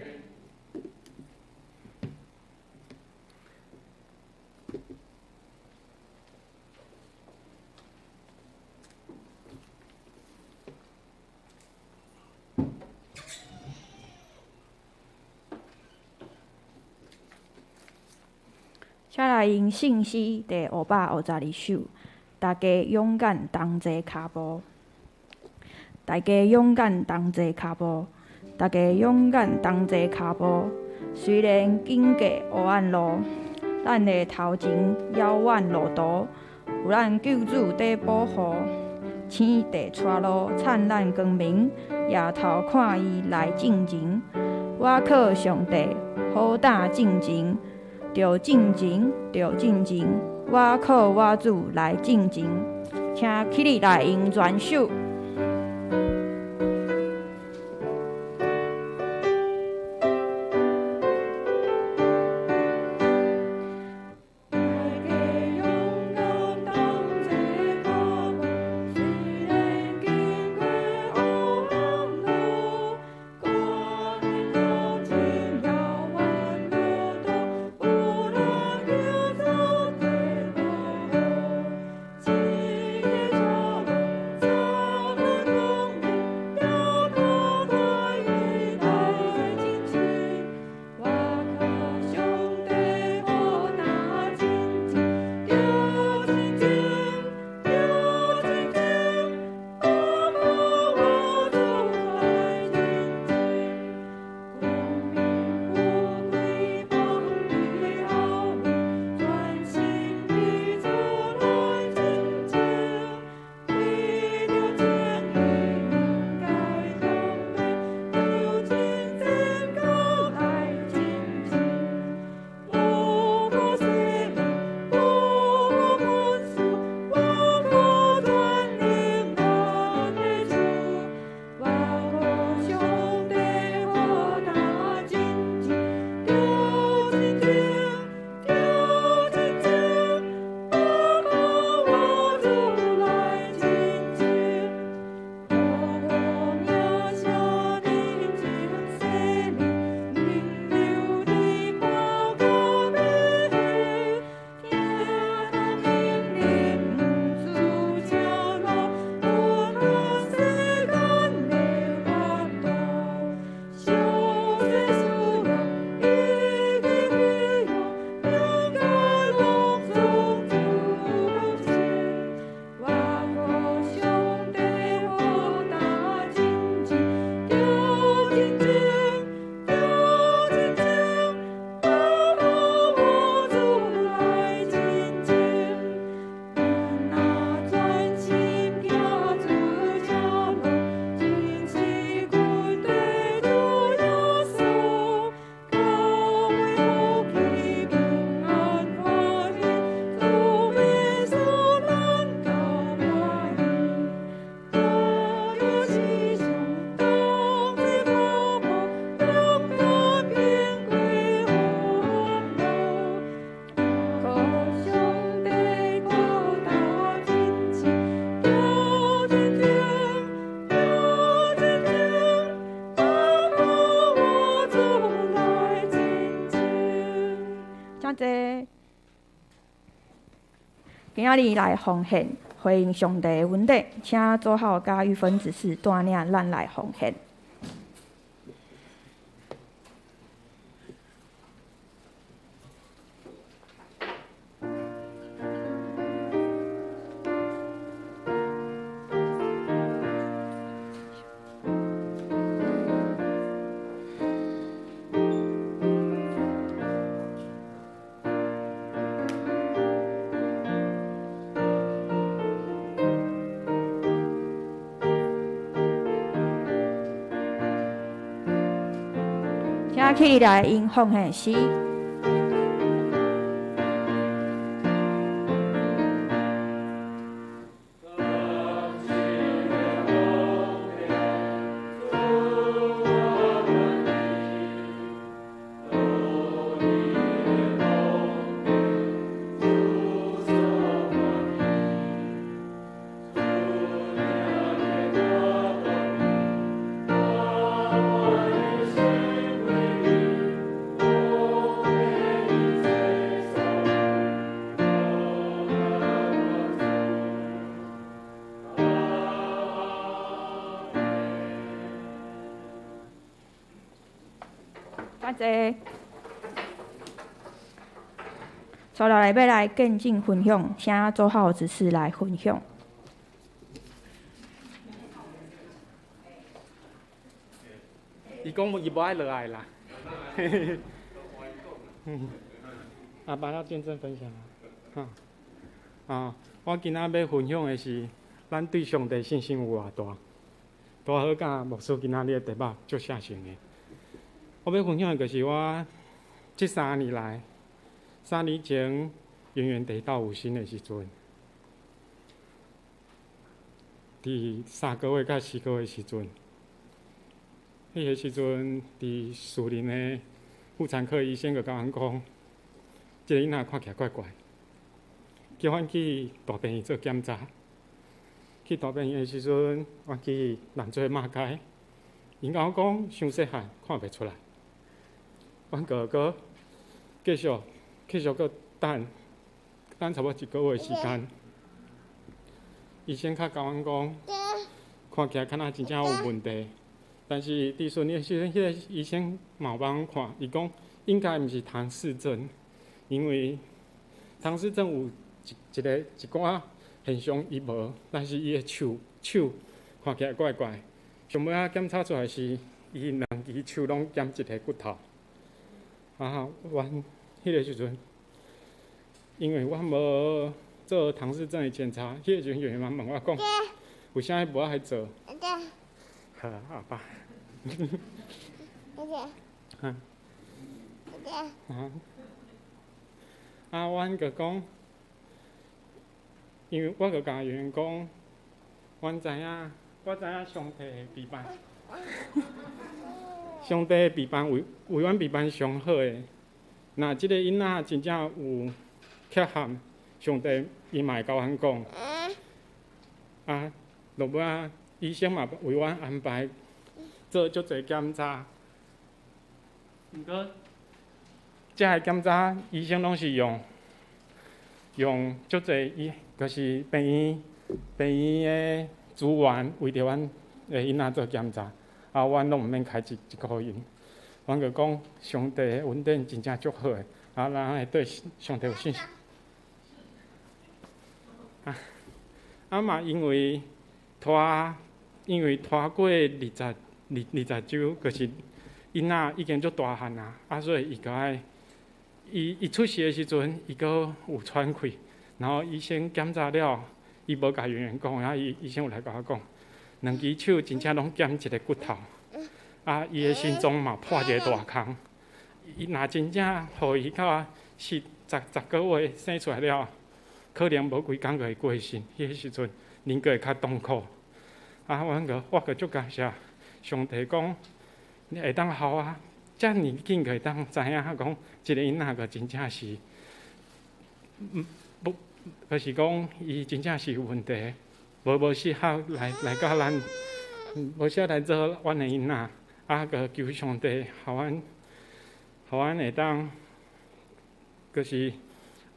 A: 請來用聖詩第552首，大家勇敢同齊跤步，大家勇敢同齊跤步，大家勇敢同齊跤步。雖然經過黑暗路，咱的頭前遙遠路途，有咱救主佇保護，星佇帶路，燦爛光明，抬頭看伊來進前。我靠上帝，好膽進前，著進前，著進前。我靠我主來進前，請起立來用全首。今仔日來奉獻，回應上帝的恩典，請左孝佮玉芬執事帶領咱來奉獻。請起來用奉獻詩。感謝。接落來欲來見證分享，請左孝執事來分享。
C: 伊講伊無愛落來啦。阿爸要見證分享啊！啊，我今仔欲分享的是，咱對上帝信心有偌大？拄好佮牧師今仔日的題目足相像的。我欲分享的就是我這三年來，三年前圓圓得到有身的時陣，佇3個月佮4個月時陣，彼個時陣佇樹林的婦產科醫生就共阮講，這個囡仔看起來怪怪，叫阮去大病院做檢查。去大病院的時陣，阮去人做馬偕，𪜶共我講傷細漢，看袂出來。阮閣閣繼續繼續閣等，等差不多一個月時間，醫生較共阮講，看起來敢若真正有問題。但是佇順利的時陣，彼個醫生嘛有幫阮看，伊講應該毋是唐氏症，因為唐氏症有一一个一寡現象伊無，但是伊的手手看起來怪怪。上尾仔檢查出來是，伊兩支手攏減一个骨頭。啊，阮彼個時陣，因為阮無做唐氏症的檢查，彼個時陣圓圓嘛問我講，為啥物無愛做？好，阿爸。啊，啊，阮就講，因為我就共圓圓講，阮知影，我知影上帝的備辦，上帝的備辦為為阮備辦上好的。若這個囡仔真正有缺陷，上帝伊嘛會共阮講。啊，落尾仔醫生嘛為阮安排做足濟檢查，毋過這个檢查醫生攏是用用足濟醫，就是病院病院的資源為著阮的囡仔做檢查，啊，阮攏毋免開一一箍銀。阮就講上帝的恩典真正足好的，啊，咱會對上帝有信心。啊，啊嘛因為拖，因為拖過二十二二十週，就是囡仔已經足大漢啊，啊，所以伊閣愛，伊伊出世的時陣，伊閣有喘氣，然後醫生檢查了，伊無共圓圓講，啊，伊醫生有來共我講，兩支手真正攏減一个骨頭，啊，伊的心臟嘛破一個大空，伊若真正予伊到四十十個月生出來了，可能無幾工就會過身，彼個時陣人閣會較痛苦。啊，阮閣我閣足感謝上帝講，你會當予我遮爾緊就會當知影講，這個囡仔閣真正是，無，就是講伊真正是有問題，無無適合來來佮咱，無適合來做阮的囡仔。啊，閣求上帝，予阮，予阮會當，就是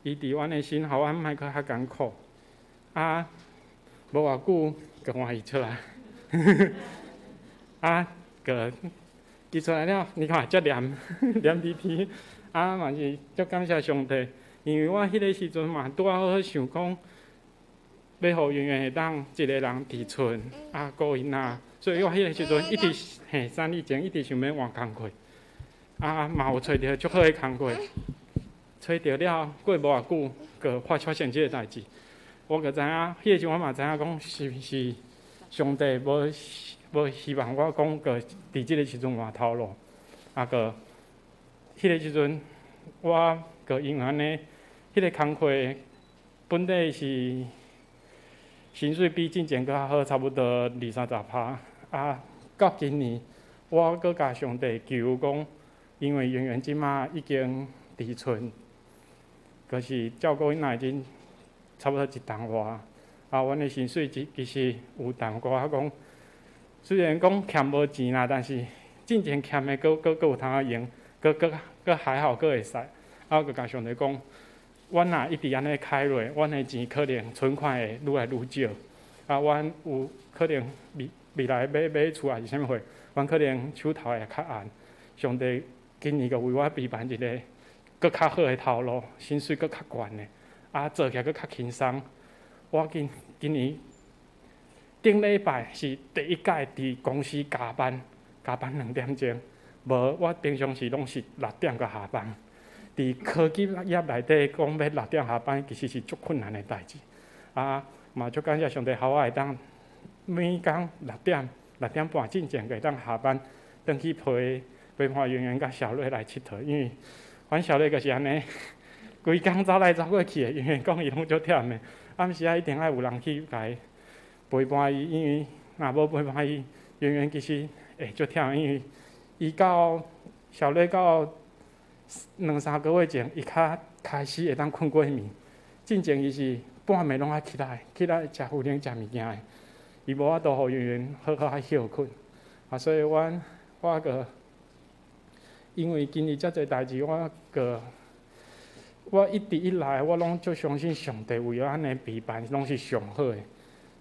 C: 醫治阮的心，予阮莫閣較艱苦。啊，無偌久，閣換伊出來。啊，閣伊出來了，你看遮黏黏滴滴，啊嘛是足感謝上帝，因為我彼個時陣嘛拄仔好想講，欲予圓圓會當一个人佇厝啊顧囡仔，所以我彼個時陣一直嘿三年前一直想欲換工課，啊嘛有揣著足好的工課，揣著了過無偌久，閣發發生這个代誌，我閣知影，彼個時陣我嘛知影講是毋是上帝無無希望我講閣佇這个時陣換頭路，啊閣彼個時陣我閣因為按呢，彼個工課本底是薪水比進前閣較好，差不多二三十趴。啊，到今年我閣共上帝求講，因為圓圓這馬已經佇厝，就是照顧囡仔已經差不多一冬外，啊，阮的薪水其實有淡薄仔講，雖然講欠無錢啦，但是進前欠的閣閣閣有通用，閣閣閣還好，閣會使。啊，我閣共上帝講，阮若一直按呢開落，阮的錢可能存款會愈來愈少。啊，阮有可能未未來買買厝還是啥物貨，阮可能手頭會較絚。上帝今年閣為我備辦一个閣較好的頭路，薪水閣較懸的，啊，做起來閣較輕鬆。我今今年頂禮拜是第一屆佇公司加班，加班2點鐘，無，我平常時攏是六點才下班。佇科技業內底講欲六點下班，其實是足困難的代誌。啊，嘛足感謝上帝，予我會當每工六點、6點半進前會當下班，轉去陪陪伴圓圓佮小瑞來𨑨迌，因為阮小瑞就是按呢，規工走來走過去的，圓圓講伊攏足忝的，暗時仔一定愛有人去共伊陪伴伊，因為若無陪伴伊，圓圓其實會足忝，因為伊到小瑞到兩三個月前，伊較開始會當睏過暝。進前伊是半暝攏愛起來，起來食牛奶、食物件的，伊無法度予圓圓好好仔歇睏。啊，所以阮我閣因為經歷遮濟代誌，我閣我一直以來我攏足相信上帝為咱的備辦攏是上好的。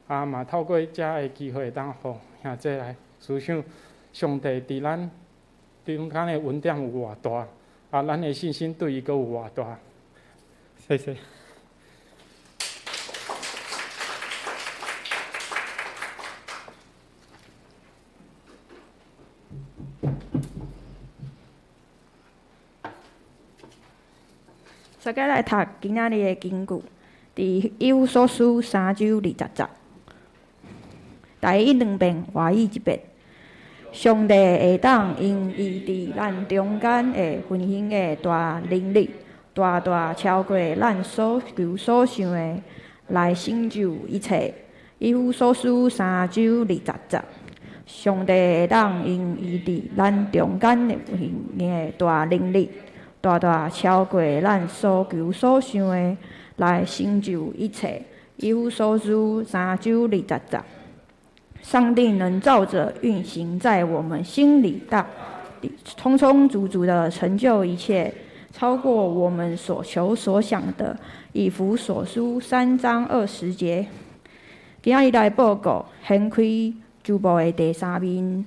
C: 啊，嘛透過遮个機會，會當予兄弟來思想上帝佇咱中間的恩典有偌大，啊，咱的信心對伊閣有偌大。謝謝。
A: 大家來讀今仔日的經句，佇以弗所書三章二十節，台語兩遍，外語一遍。上帝會當用伊佇咱中間的運行的大能力，大大超過咱所求所想的，來成就一切。以弗所書三章二十節，上帝會當用伊佇咱中間的運行的大能力，大大超過咱所求所想的，來成就一切。以弗所書三章二十節，上帝能照著運行在我們心裡大，充充足足的成就一切，超過我們所求所想的。以弗所書三章二十節。今仔日來報告掀開諸布的第三面，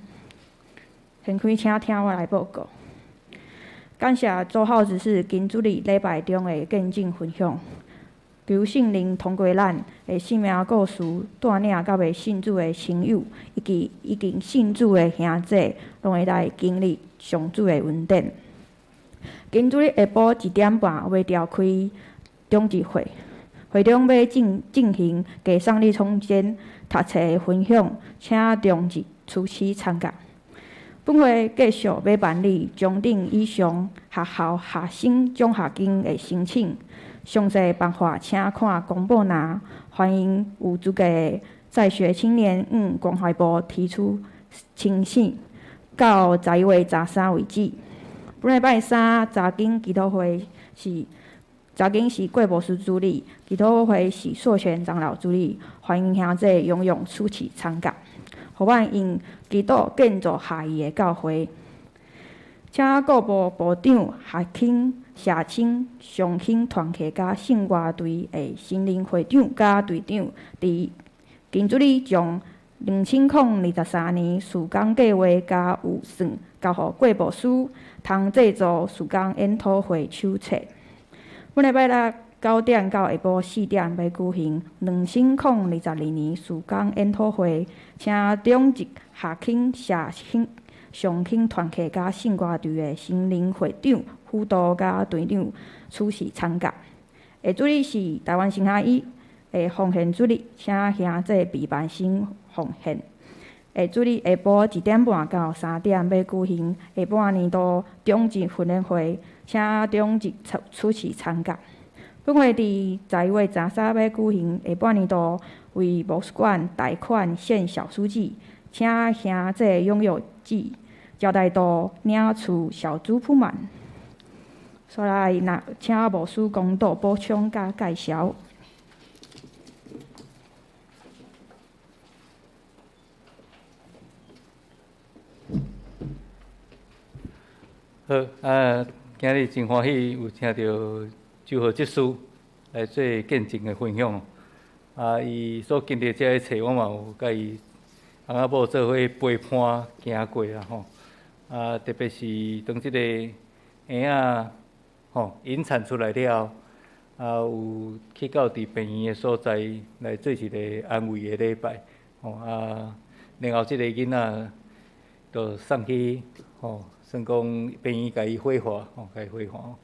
A: 掀開，請聽我來報告。感謝周浩執事今主日禮拜中的見證分享，求聖靈通過咱的生命故事，帶領猶未信主的親友，以及已經信主的兄弟，攏會來經歷上主的恩典。今主日下晡1點半欲召開長執會，會長欲進進行加送你創真讀冊的分享，請長執出席參加。本會繼續欲辦理中等以上學校學生獎學金的申請，詳細辦法請看公布欄。歡迎有資格的在學青年向關懷部提出申請，到11月13為止。本禮拜三查經祈禱會是查經是郭牧師主理，祈禱會是碩權長老主理，歡迎兄弟踴躍出席參加。予阮用基督建造合一的教會，請各部部長、學青、社青、上興團契佮聖歌隊的新任會長佮隊長，佇今主日將2023年事工計劃佮預算交予郭牧師，通製作事工研討會手冊。本禮拜六9點到下晡4點欲舉行2022年事工研討會，請長執、學青、社青、上興團契佮聖歌隊的新任會長、輔導佮隊長出席參加。下主日是台灣神學院的奉獻主日，請兄弟備辦新奉獻。下主日下晡1點半到3點欲舉行下半年度長執訓練會，請長執出出席參加。本會佇11月13欲舉行下半年度為圖書館貸款獻小書祭，請兄弟踴躍至招待處領取小書鋪滿。煞來，若請牧師公道補充佮介紹。
B: 好，啊，今日真歡喜有聽著周浩執事來做見證的分享。啊，伊所經歷這一切，我嘛有佮伊翁仔某做伙陪伴行過啦吼。啊，特別是當這個嬰仔吼引產出來了後，啊，有去到佇病院的所在來做一個安慰的禮拜，吼啊，然後這個囡仔就送去吼，算講病院共伊火化，吼，共伊火化。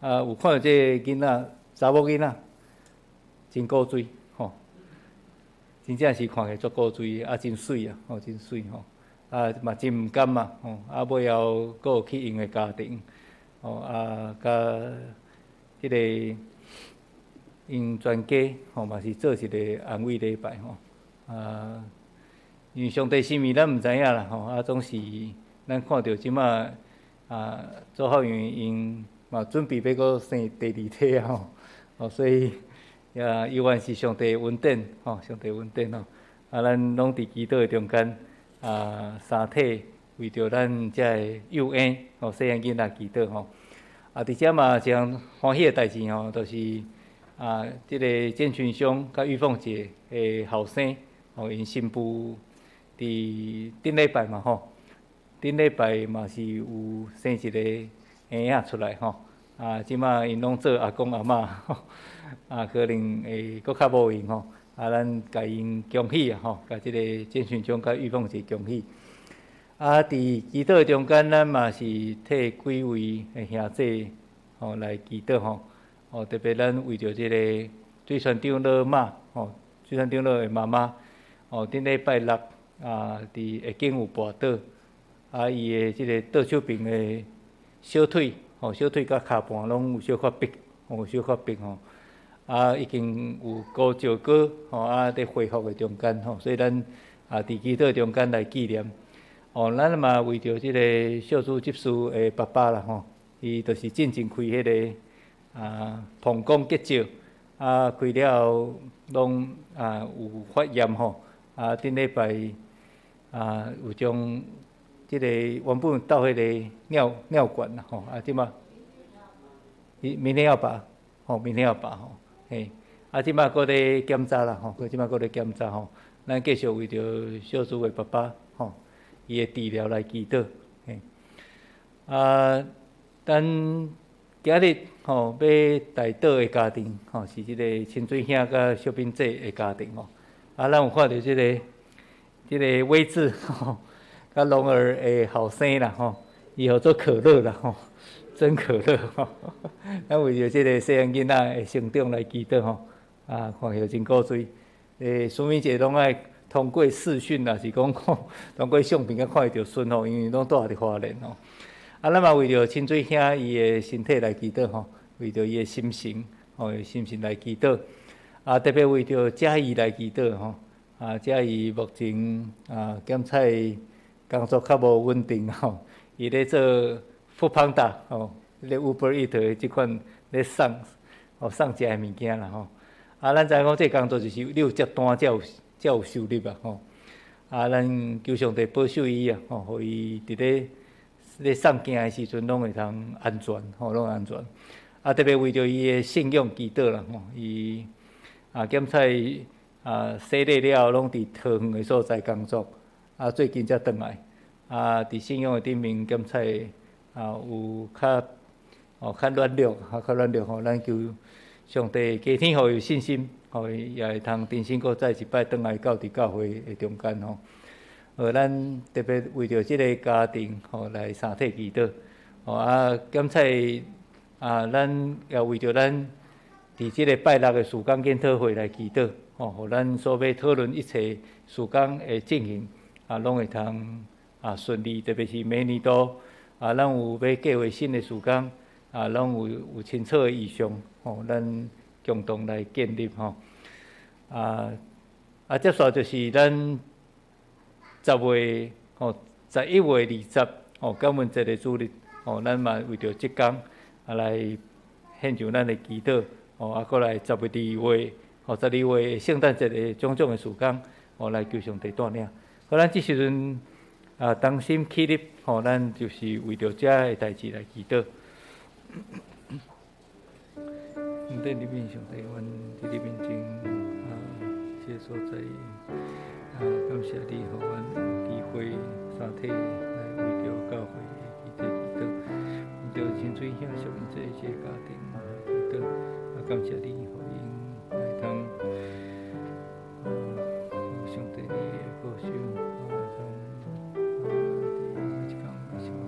B: 啊，有看著這個囡仔，查某囡仔，真古錐，吼，真正是看起來足古錐，啊，真媠啊，吼，真媠吼，啊，嘛真毋甘嘛，吼，啊，尾後閣有去𪜶的家庭，吼，啊，佮彼个𪜶全家，吼，嘛是做一个安慰禮拜，吼，啊，因為上帝心意咱毋知影啦，吼，啊，總是咱看著這馬啊，祖孝員𪜶嘛準備欲閣生第二胎啊，吼，哦，所以也猶原是上帝恩典，吼，上帝恩典吼，啊，咱攏佇祈禱的中間，啊，三體為著咱遮个幼嬰，吼，細漢囡仔祈禱吼。啊，佇遮嘛一項歡喜的代誌吼，就是啊，這个建群兄佮玉鳳姐的後生，吼，𪜶新婦佇頂禮拜嘛吼，頂禮拜嘛是有生一个嬰仔出來吼，啊，這馬𪜶攏做阿公阿嬤，啊，可能會閣較無閒吼，啊，咱共𪜶恭喜啊吼，共這个建群兄佮玉鳳姐恭喜。啊，佇祈禱中間，咱嘛是替幾位的兄弟吼來祈禱吼，哦，特別咱為著這个水川長老媽吼，水川長老的媽媽，哦，頂禮拜六啊，佇下間有跋倒，啊，伊的這个倒手爿的小腿，吼，小腿佮跤盤攏有小可爿，吼，有小可爿吼，啊，已經有膏石膏，吼，啊，佇恢復的中間吼，所以咱啊，佇祈禱中間來紀念。哦，咱嘛為著這个小主執事的爸爸啦吼，伊就是進前開彼个啊膀胱結石，啊開了後攏啊有發炎吼，啊頂禮拜啊有將這个原本鬥彼个尿管啦吼，啊這馬伊明天要拔，吼明天要拔吼，嘿，啊這馬閣咧檢查啦吼，閣這馬閣咧檢查吼，咱繼續為著小主的爸爸吼，伊的治療來祈禱，嘿，啊，咱今日吼欲代禱的家庭吼，是這个清水兄佮小敏姐的家庭吼，啊，咱有看著這個威志吼，佮龍兒的後生啦吼，伊號做可樂啦吼，真可樂吼，咱為著這个細漢囡仔的成長來祈禱吼，啊，看起來真古錐，蘇敏姐攏愛通過視訊啦，是講通過相片才看會著孫吼，因為攏蹛佇花蓮吼。啊，咱嘛為著清水兄伊的身體來祈禱吼，為著伊的心神吼，心神來祈禱。啊，特別為著嘉義來祈禱吼。啊，嘉義目前啊，檢採工作較無穩定吼，伊咧做 foodpanda 吼，咧 Uber Eats 的這款咧送哦送食的物件啦吼。啊，咱知影講這個工作就是你有接單才有才有收入啊吼。啊，咱求上帝保守伊啊吼，予伊佇咧咧送件的時陣攏會通安全吼，攏安全。啊，特別為著伊的信仰祈禱啦吼，伊啊檢採啊洗禮了後，攏佇桃園的所在工作，啊最近才轉來，啊佇信仰的頂面檢採啊有較哦較軟弱，較軟弱吼，咱求上帝加添予伊信心，予伊也會通重新閣再一擺轉來到佇教會的中間吼。咱特別為著這个家庭吼來三體祈禱，吼啊檢採啊，咱也為著咱佇這个拜六的事工研討會來祈禱，吼，予咱所欲討論一切事工的進行啊，攏會通啊順利。特別是明年度啊，咱有欲計劃新的事工啊，攏有清楚的異象，吼，咱共同來建立吼。啊啊，接續就是咱10月吼，11月20吼，感恩節的主日吼，咱嘛為著這工啊來獻上咱的祈禱吼，啊，閣來12月吼，12月聖誕節的種種的事工吼，來求上帝帶領。好，咱這時陣啊，同心起立吼，咱就是為著這个代誌來祈禱。佇你面上帝，阮佇你面前啊，這个所在啊，感謝你，予阮有機會三體來為著教會的祈禱，為著清水兄小敏姐這个家庭來祈禱，啊，感謝你，予𪜶來通啊，有上帝你的保守，啊，通啊，佇每一工的生活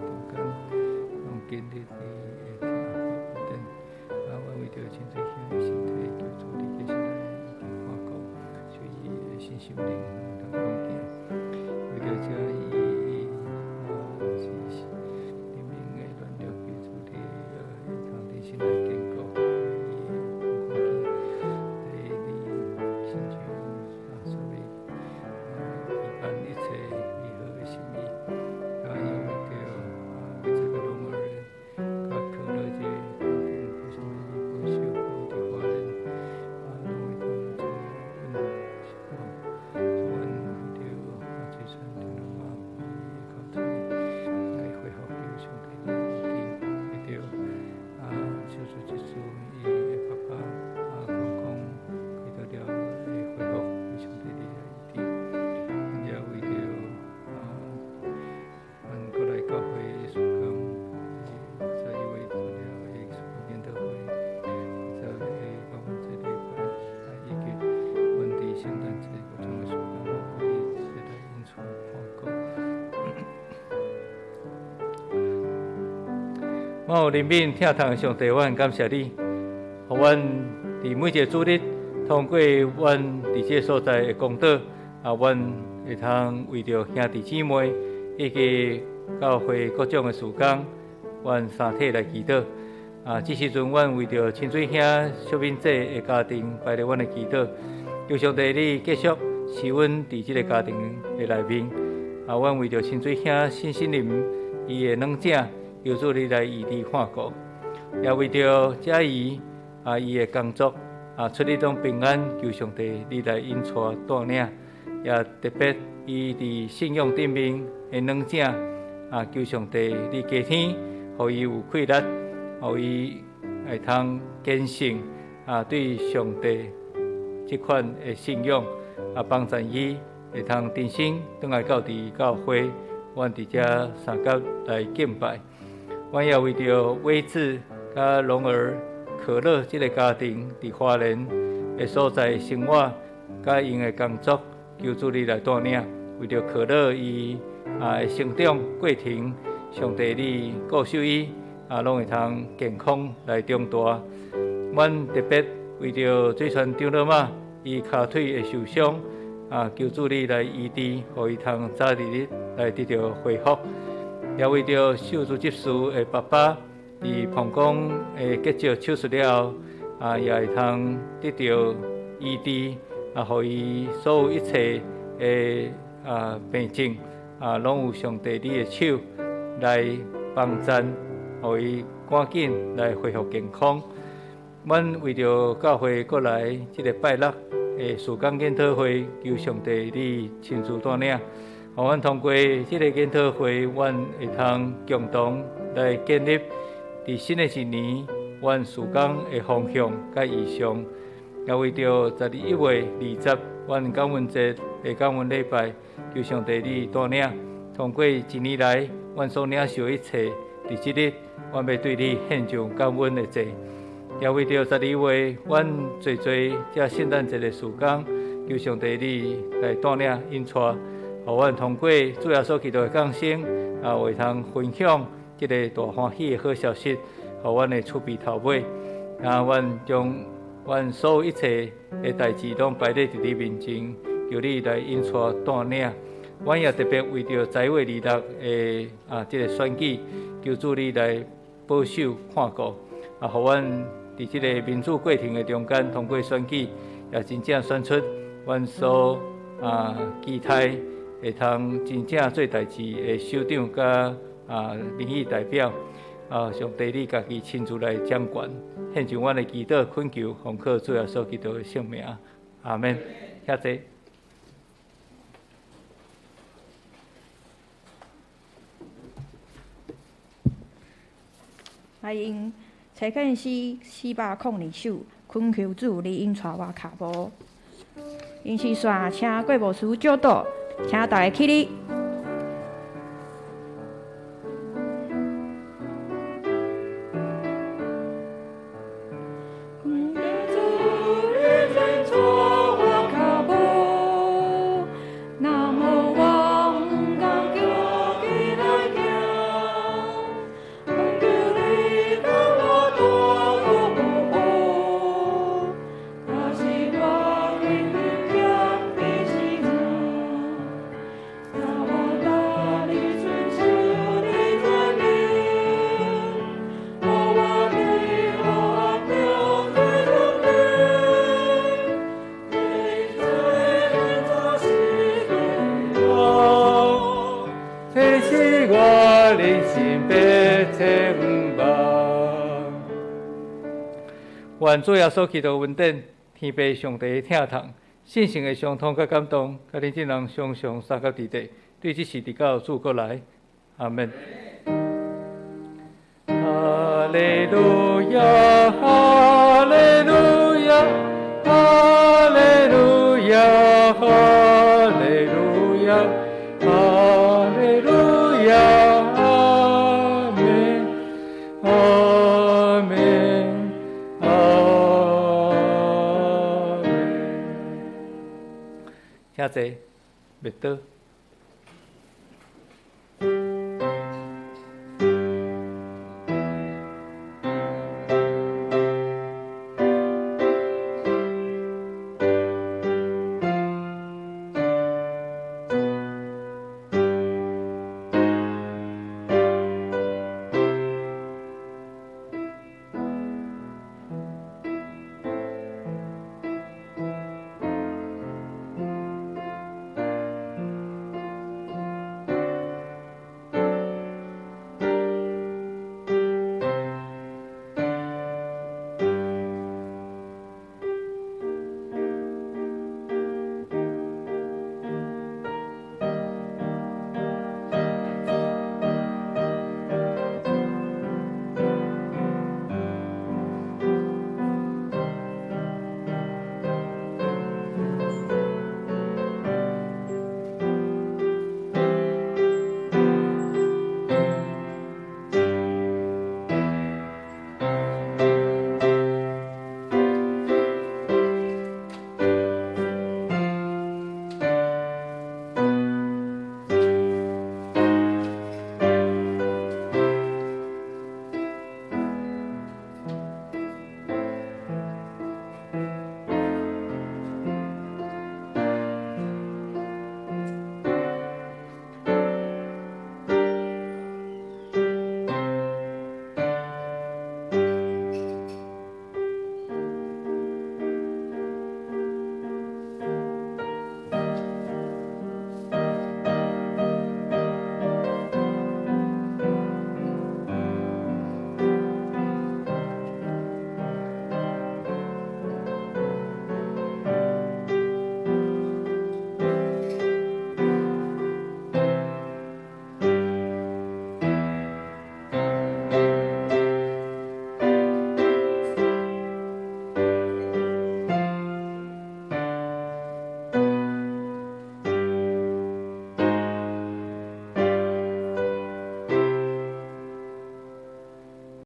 B: 我有憐憫疼痛的上帝，我很感謝你，予阮佇每一个主日，通過阮佇這个所在的講道，啊，阮會通為著兄弟姊妹以及教會各種的事工，阮三體來祈禱。啊，這時陣阮為著清水兄、淑敏姐的家庭擺佇阮的祈禱，求上帝你繼續賜阮佇這個家庭的內面。啊，阮為著清水兄新心靈伊的軟者，求主你來醫治看顧，也為著嘉怡啊伊的工作啊出入攏平安，求上帝你來引帶帶領，也特別伊佇信仰頂面的軟者啊，求上帝你加添，予伊有氣力，予伊會通堅信啊對上帝這款的信仰啊，幫助伊會通重新轉來到佇教會，阮佇遮三甲來敬拜。阮也為著偉志佮龍兒、可樂這个家庭佇花蓮的所在生活，佮𪜶的工作，求主你來帶領。為著可樂伊啊的成長過程，上帝你顧守伊啊，攏會通健康來長大。阮特別為著水川長老媽伊跤腿的受傷啊，求主你來醫治，予伊通早日日來得著恢復。也為著秀珠執事的爸爸佇膀胱的結石手術了後，啊，也會通得著醫治，啊，予伊所有一切的啊病症啊，攏有上帝你的手來幫贊，予伊趕緊來恢復健康。阮為著教會過來這个拜六的事工研討會，求上帝你親自帶領。予阮通過這个研討會，阮會通共同來建立佇新的一年，阮事工的方向佮意向。也為著11月20，阮感恩節的感恩禮拜，求上帝你帶領。通過一年來，阮所領受一切，佇這日，阮欲對你獻上感恩的祭。也為著12月，阮做做這聖誕節的事工，求上帝你來帶領引帶。予阮通過主耶穌基督的降生，啊，會通分享這个大歡喜的好消息，予阮的厝邊頭尾。啊，阮將阮所有一切的代誌攏擺佇你面前，求你來引帶帶領。阮也特別為著10月26的啊，這个選舉，求主你來保守看顧，啊，予阮佇這个民主過程的中間，通過選舉，也真正選出阮所啊期待會通真正做代誌的首長佮啊民意代表，啊，上帝你家己親自來掌權，獻上阮的祈禱懇求，奉靠主耶穌基督的聖名，阿們。請坐。
A: 來用崔建詩402首，懇求主你引帶我跤步。𪜶是線請郭牧師祝禱，請大家起立。
B: 願主耶穌基督恩典，天父上帝的疼痛，聖神的相通佮感動，佮恁眾人常常相佮佇底，對這時直到主閣來，阿們。哈利路亞，哈利路亞，哈利路亞，哈利路亞，哈利路亞，阿們，阿們，阿們。請坐，默禱。